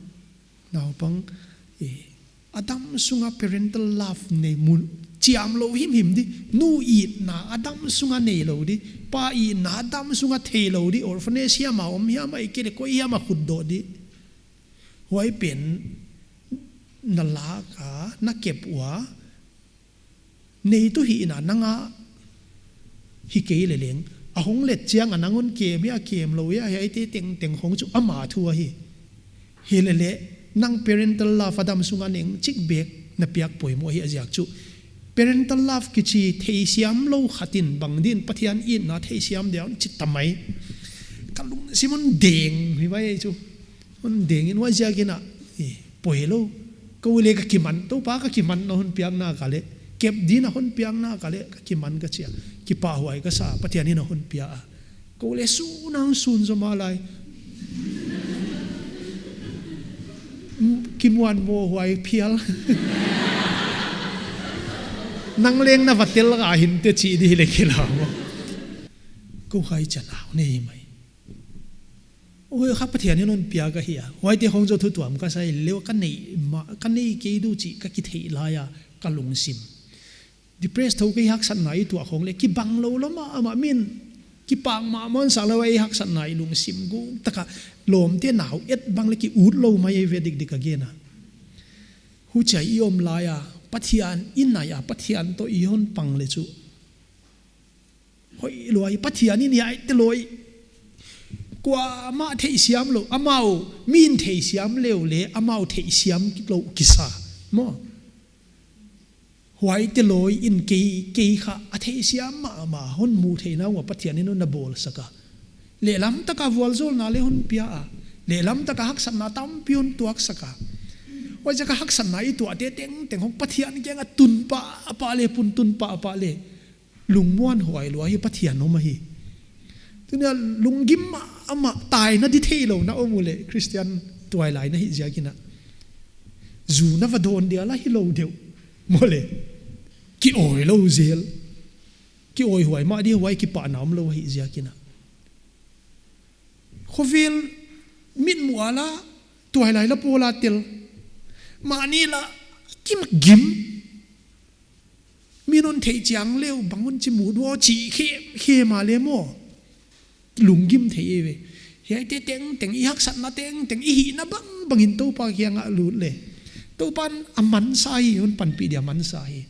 naupang, eh, a dam sung a parental love nei mun, chiamlou himhim di, nu itna a dam sung a neilou di, pa itna a dam sung a theilou di, orphanage hiam a om hiam a, ahihkeileh koi hiam a khutdoh di. Huai pen na lak a, na kep ua, neitu hihna nang a hi kei leh leng. A hong let chiang a nang hon kem hia, kem lou hia, hiaite tengteng khong chu ama thu ahi. Hileleh, nang parental love a dam sung a neng chik bek na piak poimoh hi a ziak chu. Parental love kichi theisiam lou khat in bang din Pathian itna theisiam dia hon chi ta mai. Ka lungsim hon deng hi mai chu. Hon deng in huaiziak in a, eh, poi lou. Kou leh ka kiman, Toupa ka kiman na hon piakna ka leh. Kep din a hon piakna ka leh, ka kiman ka chi a. Kipahhuai ka sa, Pathian in a hon pia a. Kou leh sun a hon sun zom a lai. Kimuanmoh huai phial. Nang leng na va tel a hinte chi di leh kila maw. Kou hai cha nau nei mai. Oi, kha Pathian in hon pia ka hi a. Huaite khong zaw thu tuam ka sa leh ka nei mah, ka nei kei di uh chih ka kithei lai a, ka lungsim. Depressed thou ka hi, haksatna i tuah khong leh kibang lou lou mahmah, min kipak mahmah sa lou, ei haksatna i lungsim guk tak a lawmte nau et bang leh ki ut lou mai ve dikdik a gen a. Huchia i om lai a, Pathian i nai a, Pathian toh i hon pang leh chu. Hoih lua hi, Pathian in hiaite loi. Kuamah theisiam lou, amau, min theisiam leh leh, amau theisiam lou kisa. Maw. Huaite loi in kei, kei kha a theisiam mahmah, hon mu theihna ua Pathian in hon na bawlsak a. Lehlam taka vualzawlna leh hon pia a, lehlam taka haksatna tampi hon tuaksak a. Huaiziak a haksatna i tuahte tengteng hong Pathian kianga tun pahpah leh, pun tun pahpah leh, lungmuanhuai lua hi Pathian om ahi. Tuni a lunggim mahmah, taina di theilou na om uleh Christian tuailai na hih ziakin a, zu na va dawn dia la hilou deuh maw leh, ki-awilou zel. Ki-awihuai mah di, huai kipahna omlou ahih ziakin a. Khovel mitmuh a la, tuailai la pawl a tel, mahni la kimgim. Mi'n hon theih chiang leh bang hon chi mut ua chih khe, khe mah leh maw, lunggim thei ve. Hiaite tengteng, i haksatna tengteng, i hihna bangbang in Toupa kiangah lut leh, Toupa'n a mansa hi, hon panpih dia mansa hi.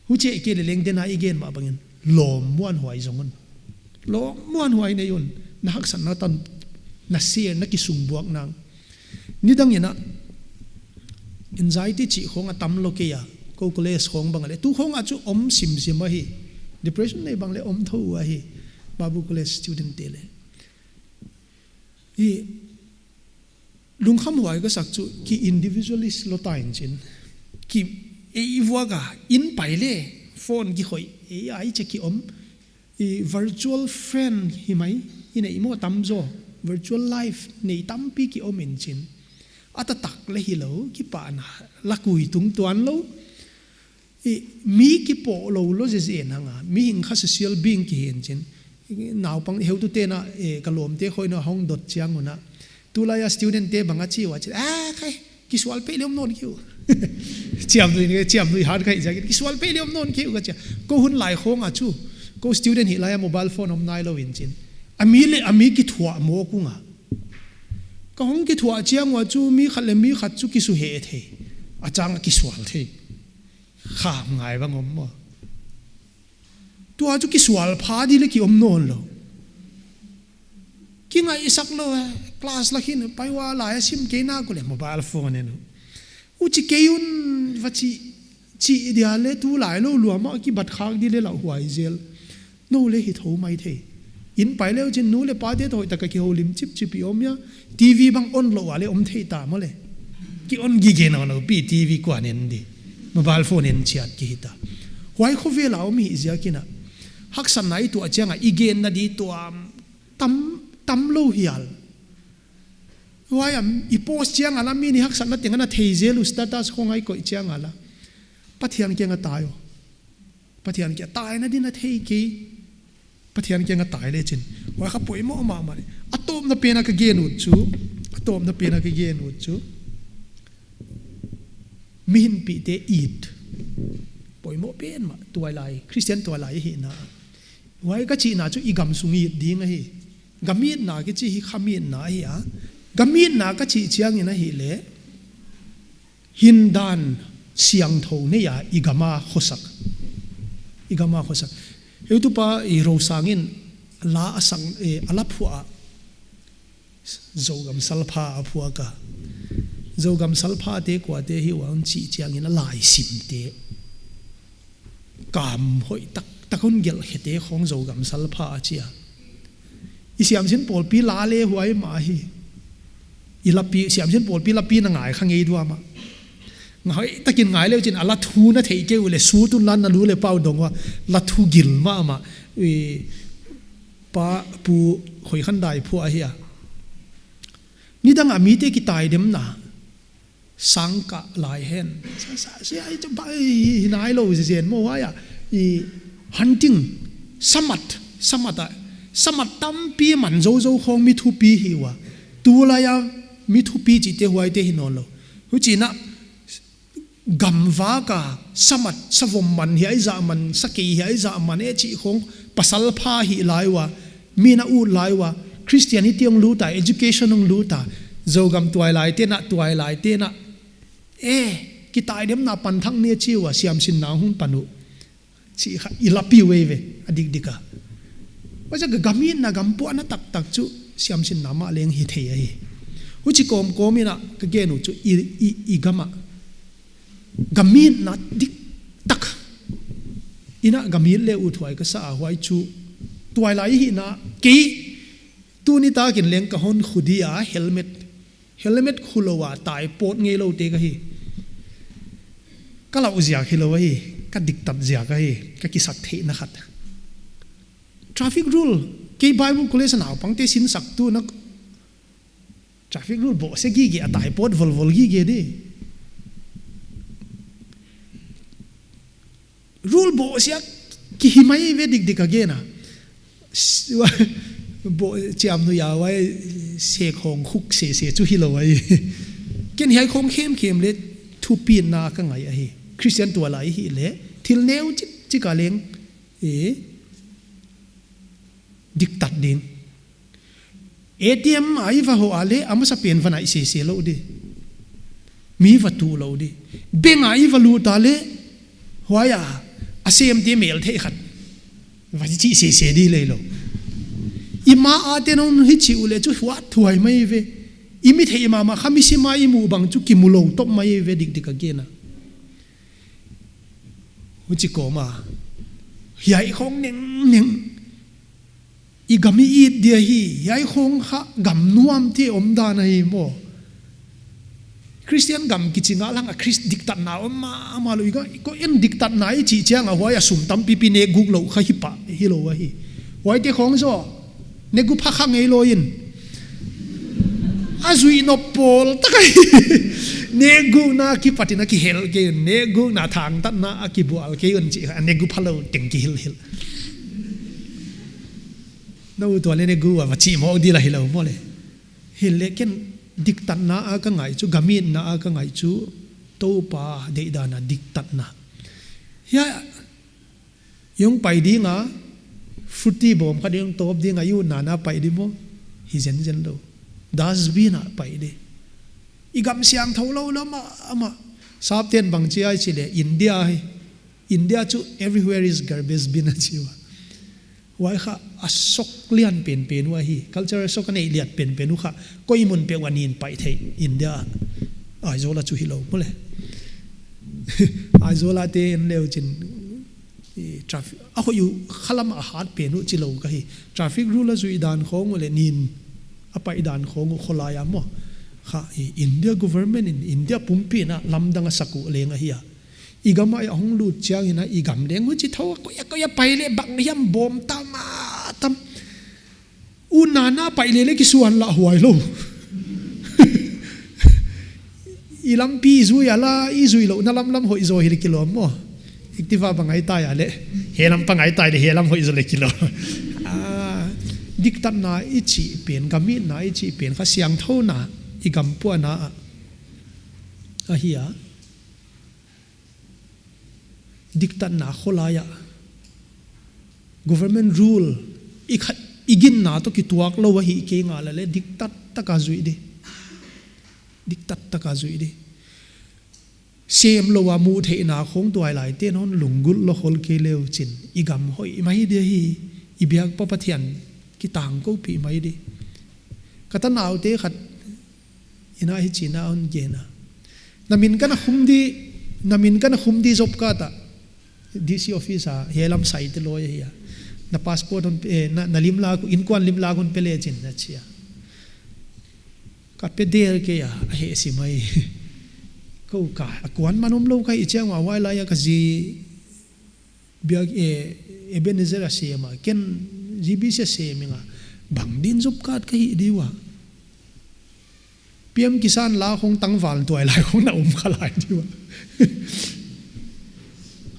Huchi ahihkeileh leng tuni a i gen mah bangin lawmmuanhuai zong un. Lawmmuanhuai nei un. Na haksatna tan, na share, na kisungbuak nang. Nidang in a, anxiety chih khong a tam lou kei a, kou college khong bang a leh, tu khong a chu om simsim ahi. Depression nei bang leh om thou ahi. Babu College student te leh. Hi, lungkhamhuai ka sak chu ki individualist lou ta in chin. Ki, ei vuak a, inn pai leh, phone kikhoih, ei ai che ki om. I virtual friend hi mai, i nei maw tamzaw, virtual life nei tampi ki om in chin. A taktak leh hilou, kipahna la kui tung tuan lou. I, mi kipoh lou lou zezen hang a, mihing kha social being kihi in chin. I, naupang heutute'n a, eh, ka lawmte khong in a hong dot chiang un a, tulai a student te bang a chi ua chi, ah, khai, kisual peih leh om nawn kei uh. Chiamnuih, chiamnuih hat khai ziakin, kisual peih leh om nawn kei uh ka chi a. Kou hun lai khong a chu, kou student hih lai a mobile phone om nailou in chin. A mi leh a mi kithuah mawk ung a. Ka hong kithuah chiang ua chu mi khat leh mi khat chu kisuheh thei. A chang a kisual thei. Kham ngai bang om maw. Tua chu kisual pha di leh ki om nawn lou. Kingaihsak lou, eh, class la khin, pai ua lai a sim kei nak uleh mobile phone en uh. Huchi kei un va chi, chi dia leh tulai lou lua mah kibat khak di leh lauhuai zel. Nou leh hi thou maithei. Inn pai leh uchin nu leh pate toh hoihtak a kihoulim chipchip i om ia. TV bang on lou a leh om thei ta maw leh. Ki on gige nawn lou pi TV kua'n en di. Mobile phone en chiat ki hita. Huai khovel a om i hih ziakin a. Haksatna i tuah chiang a i genna di tuam tam, tam lou hial. Huai a i post chiang a la mi'n i haksatna teng ana thei zel uh status khong a i koih chiang a la. Pathian kiangah tai aw. Pathian kiangah taina di na thei kei. Pathian kiangah tai leh chin. Huai kha poimoh mahmah. A tawpna pen a ka gen ut chu. A tawpna pen a ka gen ut chu. Mihinpihte it. Poimoh pen mah. Tuailai. Christian tuailai hihna. Huai ka chihna chu i gam sung it ding ahi. Gam itna kichi hi kham itna ahi a. Gam itna ka chih chiangin ahihleh. Hindan siangthou nei a i gam a khosak. I gam a khosak. Heutupa i Rosang in la a sang, eh, a la phuah a. Zogam salpha a phuak a. Zogam salphate kuate hi uang chih chiangin a laisimte. Kam hoih taktak hon gelh khete khong Zogam salpha a chi a. I siamsin pawlpi la leh huai mah hi. I lapi, siamsin pawlpi lapi na ngai kha ngei dua mah. Ngai takin ngai leh chin a la thu na thei kei uleh sut un la na nu leh pa uh dong ua la thu gil mahmah. I pa pu Khoikhandai phuah ahi a. Nidang a mite kitaidemna. Sangkah lai hen. Sa, sa, sa, ai, chu ba, hi, hi nailou zen maw huai a. I hunting, samat, samat a. Samat tampi man zozo khong mi thupi hi ua. Tulai a mi thupi chihte huaite hi nawn lou. Huchiin a gamvak a samat, savom man hiai zah man, sakei hiai zah man e chih khong pasal pha hi lai ua. Mi'n a ut lai ua, Christianity hong lut a, education hong lut a, Zogam tuailaite'n a, tuailaite'n a, eh, kitaidemna panthak ni a chi ua, siamsinna hong pan uh. Chih kha, i lapi uh eive, a dikdik a. Huaiziak a gam itna gam puahna taktak chu, siamsinna mah leng hi thei ahi. Huchi kawmkawm in a, ka gen uh chu, i, i, i gam a. Gam itna diktak. In a gam it leh uthuai ka sa a huai chu. Tuailai hihna kei Tuni takin leng ka hon khu di a helmet, helmet khu lou a tai pawt ngei lou te ka hi. Ka lau ziak hilou ahi, ka diktat ziak ahi, ka kisak theihna khat. Traffic rule, kei Bible college naupangte sinsaktu na traffic rule bawhsia gige a tai pawt volvol gige di. Rule bawhsia kihi mai ve dikdik a gen a. S-, bo-, chiam nu ya wai se khong khuk se se chu hilou ahi. Ken hiai khong khemkhem le thupina ka ngai ahi. Christian tualai hi le thil neu chikchik a leng, e, diktat ding. A T M a i va hoh a le a masa pen va nai sese lou di. Mi va tuh lou di. Bank a i va lut a le huai a, a semte mel theih khat va chih sese di lei lou. I ma a te non hichi u le chu huat thuai mai ve. I mi theih mahmah kha mi sim a i muh bang chu kimu lou top mai ve dikdik a gen a. Huchi kawm a, hiai khong nengneng i gam i it dia hi, hiai khong kha gam nuam te omdan ahi maw. Christian gam kichi ngal hang a Christ diktatna om mahmah lou i ga, ko en diktatna i chih chiang a huai a sum tampipi ne guk lou kha hi pah hilou ahi. Huaite khong zaw, ne gu pha kha ngei lou in. A zui nop pawl tak ahi. Ne gukna kipat in a kihel kei un, ne gukna thangtatna a kibual kei un chih kha, ne gu pha lou teng kihilhilh. Na u tua le ne gu a va chih mawk di la hilou maw le. Hi le ken diktatna a ka ngai chu, gam itna a ka ngai chu, Toupa deihdan a diktatna. Hiai, i hong pai ding a, Fruity bawm khat i hong tawp ding a, i utna na pai di maw. Hi zenzen lou. Dustbin a pai di. I gam siangthou lou lou mahmah. Sapten bang chi ai chi le, India hi. India chu everywhere is garbage bin a chi ua. Huai kha a shock lian penpen uh ahi. Cultural shock a neih lian penpen uh kha. Koi mun peuh a nin pai thei India. Aizawl a chu hilou maw le. Aizawl a te en leu chin, i, traffic, a hoih uh khalam a hat pen uh chi lou ka hi. Traffic rule a zuih dan khong uh le nin a pai dan khong uh kholai a maw. Kha, i, India government in, India pumpi in a lamdang a sak uh leng ahi a. I gam a i hong lut chiang in a i gam leng huchi thou a koi a koi a pai le bang hiam bawm tam a tam. Utna na pai le le kisuan la huai lou. I lampi zui a la, i zui lou na lamlam hoih zaw hi le kilawm maw. Activa bang ai tai a le, he lam bang ai tai le, he lam hoih zaw le kilawm. Ah, diktatna i chih pen, gam itna i chih pen kha siangthouna i gam puana a, ahi a. Diktatna kholai a. Government rule i khat i ginna toh kituak lou ahi kei ngal a le diktat taka zuih di. Diktat taka zuih di. Sem lou a muh theihna khong tuailaite non lunggulh lou khol kei leu chin. I gam hoih mai di hi, i biak pa Pathian kitangkoupih mai di. Ka tanaute khat in a hichi in a hon gen a. Na min kana khum di, na min kana khum di job card a. D C office a, he lam sai te loi ahi a. Na passport hon pe, eh, na, na lim la, inkuan lim la hon pe le chin na chi a. Ka pe der kei a, a heh sim ai. Kou ka, a kuan man om lou ka hih chiang ua, huai lai a ka zi biak, eh, Ebenezer a sem a, ken G B C a sem ing a, bang din job card ka hih di ua. P M Kisan la khong tangval tuailai khong na um kha lai di ua.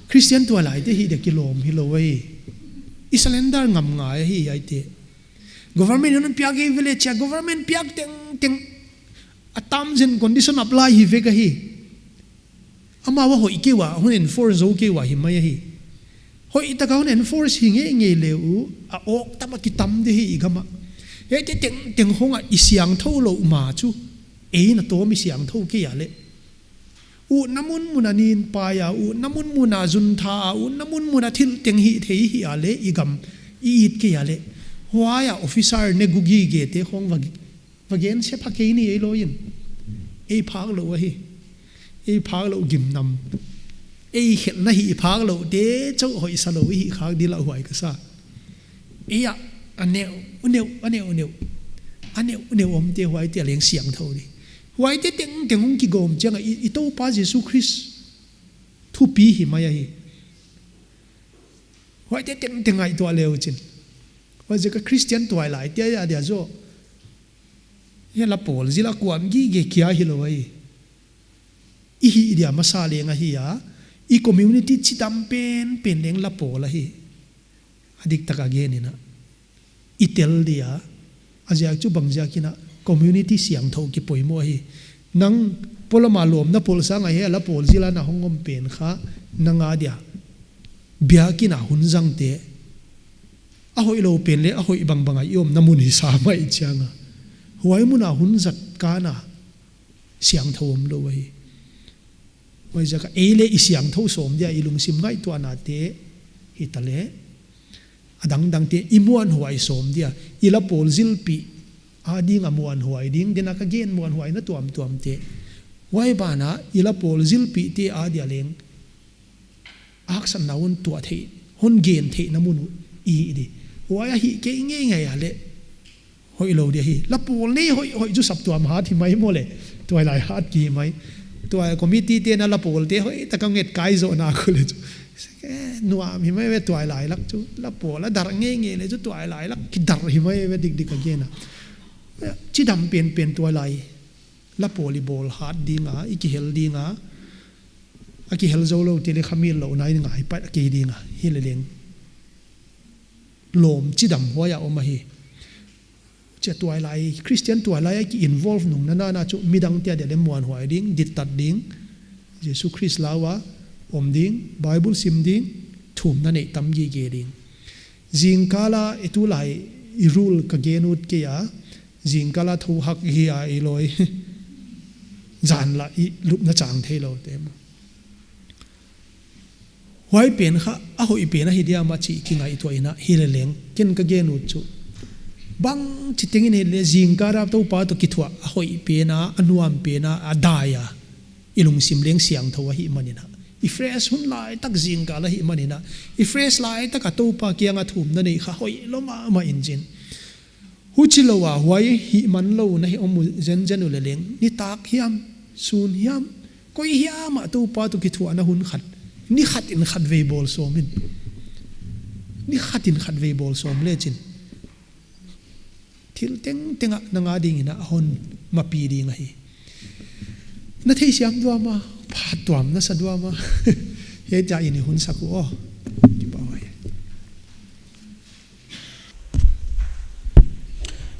Christian tuailaite hi de kilawm hilou ai. I surrender ngam ngai ahi ai te. Government in hon piak ei ve le chia, government piak tengteng a terms and condition apply hi vek ahi. Amau a hoih kei ua, hon enforce zou kei ua hi mai ahi. Hoih taka hon enforce hi ngeingei le uh, a awk tam a kitam di hi i gam a. Hiaite tengteng khong a i siangthou lou ma chu, ei na tawm i siangthou kei a le. Utna munmun a nin pai a, utna munmun a zun tha a, utna munmun a thil teng hih thei hi a le, i gam i it kei a le. Huai a officer ne gu gige te khong va gi-, va gen se pha kei ni ei lou in. Ei phak lou ahi. Ei phak lou gimnam. Ei khelhna hi phak lou te chauh hoih sa lou i hih khak di lauhuai ka sa. Ei a, a neu, u neu, a neu, u neu. a neu, neu omte huaite a leng siangthou di. Huaite tengteng hong kigawm chiang a i, i Toupa Jesu Khrist thupi hi mai ahi. Huaite tengteng ngaihtuah le uchin. Huaiziak a Christian tuailaite a dia zaw, hiai la pawl zil a kuan gige kia hilou ahi. I hih dia masa leng ahi a, i community chidam penpen leng la pawl ahi. A diktak a gen in a, i tel dia, a ziak chu bangziak in a community siangthou kipoimoh ahi. Nang polam a lawmna pawl sang a hiai la pawl zil a na hong om pen kha, nang a dia biakinn a hun zangte, a hoihlou pen leh a hoih bangbang a i omna mun hi sa mai chiang a, huai mun a hun zat kan a siangthou omlou ahi. Huaiziak a ei leh i siangthou sawm dia i lungsim ngaihtuahnate hi ta leh, a dangdangte i muanhuai sawm dia, i la pawl zilpih a ding a muanhuai ding, den a ka gen muanhuaina tuamtuamte. Huai ban a i la pawl zilpihte a dia leng haksatna hon tuah theih, hon gen theihna mun uh i hih di. Huai a hih kei ngeingei a leh hoihlou dia hi. La pawl nei hoih, hoih chu saptuam hat hi mai maw leh, tuailai hat ki hi mai. Tuai committee te'n a la pawlte hoihtak a nget kai zoh nak uh leh chu, eh, nuam hi mai ve tuailai lak chu. La pawl a dar ngeingei leh chu tuailai lak kidar hi mai ve dikdik a gen a. Chidam penpen tuailai la pawl i bawl hat ding a, i kihel ding a, a kihel zouloute leh khamil louhna in ngai pat kei ding a, hileh leng lawm chidam huai a om ahi. Chia tuailai, Christian tuailai a ki involve nung nana chu midangte a dia leh muanhuai ding, dittat ding, Jesu Khrist lau a om ding, Bible sim ding, thumna neih tam gige ding. Zingkal a i tulai i rule ka gen ut kei a, zingkal a tho hak hi a i lawi. Zan lah i lupna chang theiloute maw. Huai pen kha a hoih pen ahi diam a chih kingaihtuah in a, hileh leng ken ka gen ut chu, bangchi tengin hileh zingkal a Toupa toh kithuah a hoih pen a, a nuam pen a, a dai a, i lungsim leng siangthou ahihman in a, i fresh hun laitak zingkal ahihman in a, i fresh laitak a Toupa kiang a thumna neih kha hoih lou mahmah in chin. Huchilou a huai hihmanlouhna hi om uh zenzen uleh leng, nitak hiam, sun hiam, koi hiam a Toupa toh kithuahna hun khat, ni khat in khatvei bawl sawm in. Ni khat in khatvei bawl sawm lechin, thil tengteng ah nang a ding in a hon mapi ding ahi. Na theisiam duam a, phattuam na sa duam a. Hiai chia in i hun sak uh aw. Kipahhuai.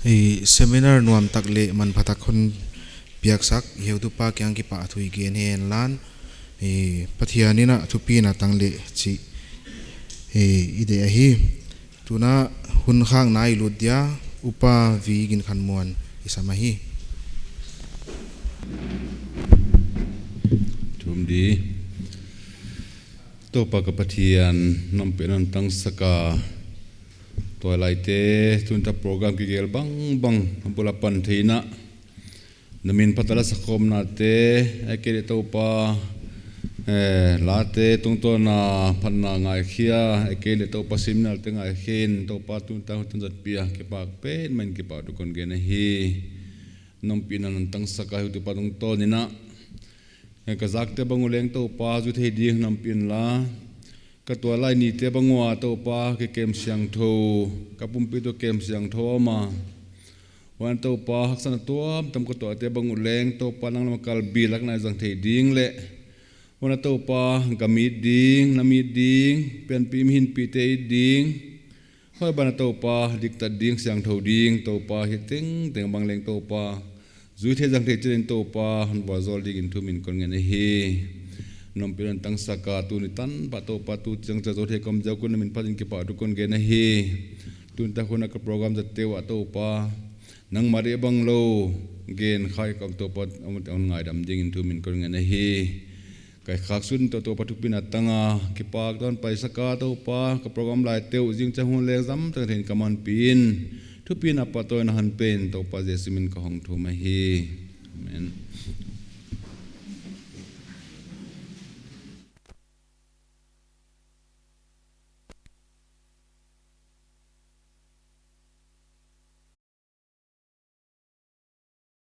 I seminar nuamtak leh manphatak hon piaksak heutupa kiang kipahthu i gen henla, i Pathian in a thupina tang leh chih i deih ahi. Tuna hun khakna i lut dia, Upa V. Ginkhanmuan i sam ahi. Thum di. Toupa ka Pathian, na ompihna hon tangsak a, tuailaite, tuni a program kigel bangbang a bul a pan theihna, na min phat a la sakhawmnate, ahihkeileh Toupa, eh, late tungtawn a phatna ngaikhia, ahihkeileh Toupa seminarte ngaikhiain, Toupa tuni a hun tan zatpih a kipak petmah in kipahthu kon gen ahi. Na ompihna hon tangsak a heutupa tungtawn in a, eh, ka zakte bang uh leng Toupa zui thei ding na ompih inla, ka tuailai nite bang ua Toupa kikem siangthou, ka pumpi toh kem siangthou a om a, huan Toupa haksatna tuamtuam ka tuahte bang uh leng Toupa nang lam a kal bilakna i zang thei ding leh, huan Toupa gam it ding, nam it ding, pianpih mihingpihte it ding, huai ban a Toupa diktat ding, siangthou ding, Toupa hih tengteng bang leng Toupa zui thei zang thei chiangin Toupa hon vualzawl dingin thu min kon ngen ahi. Na ompihna hon tangsak a tuni tan pah Toupa tu chiang chia zou thei ka om ziak un na min phat in kipahthu kon gen ahi. Tuni tak hun a ka program zatte uah Toupa nangmah deih banglou gen kha i ka om Toupa, hon ngaidam dingin thu min kon ngen ahi. Ka khak sun toh Toupa thupina tang a kipak tawn paisak a Toupa, ka program laite uh zingchiang hun leng zam tak theih in ka manpih in, thupina pahtawina hon pe in Toupa Jesu min ka hong thum ahi. Amen.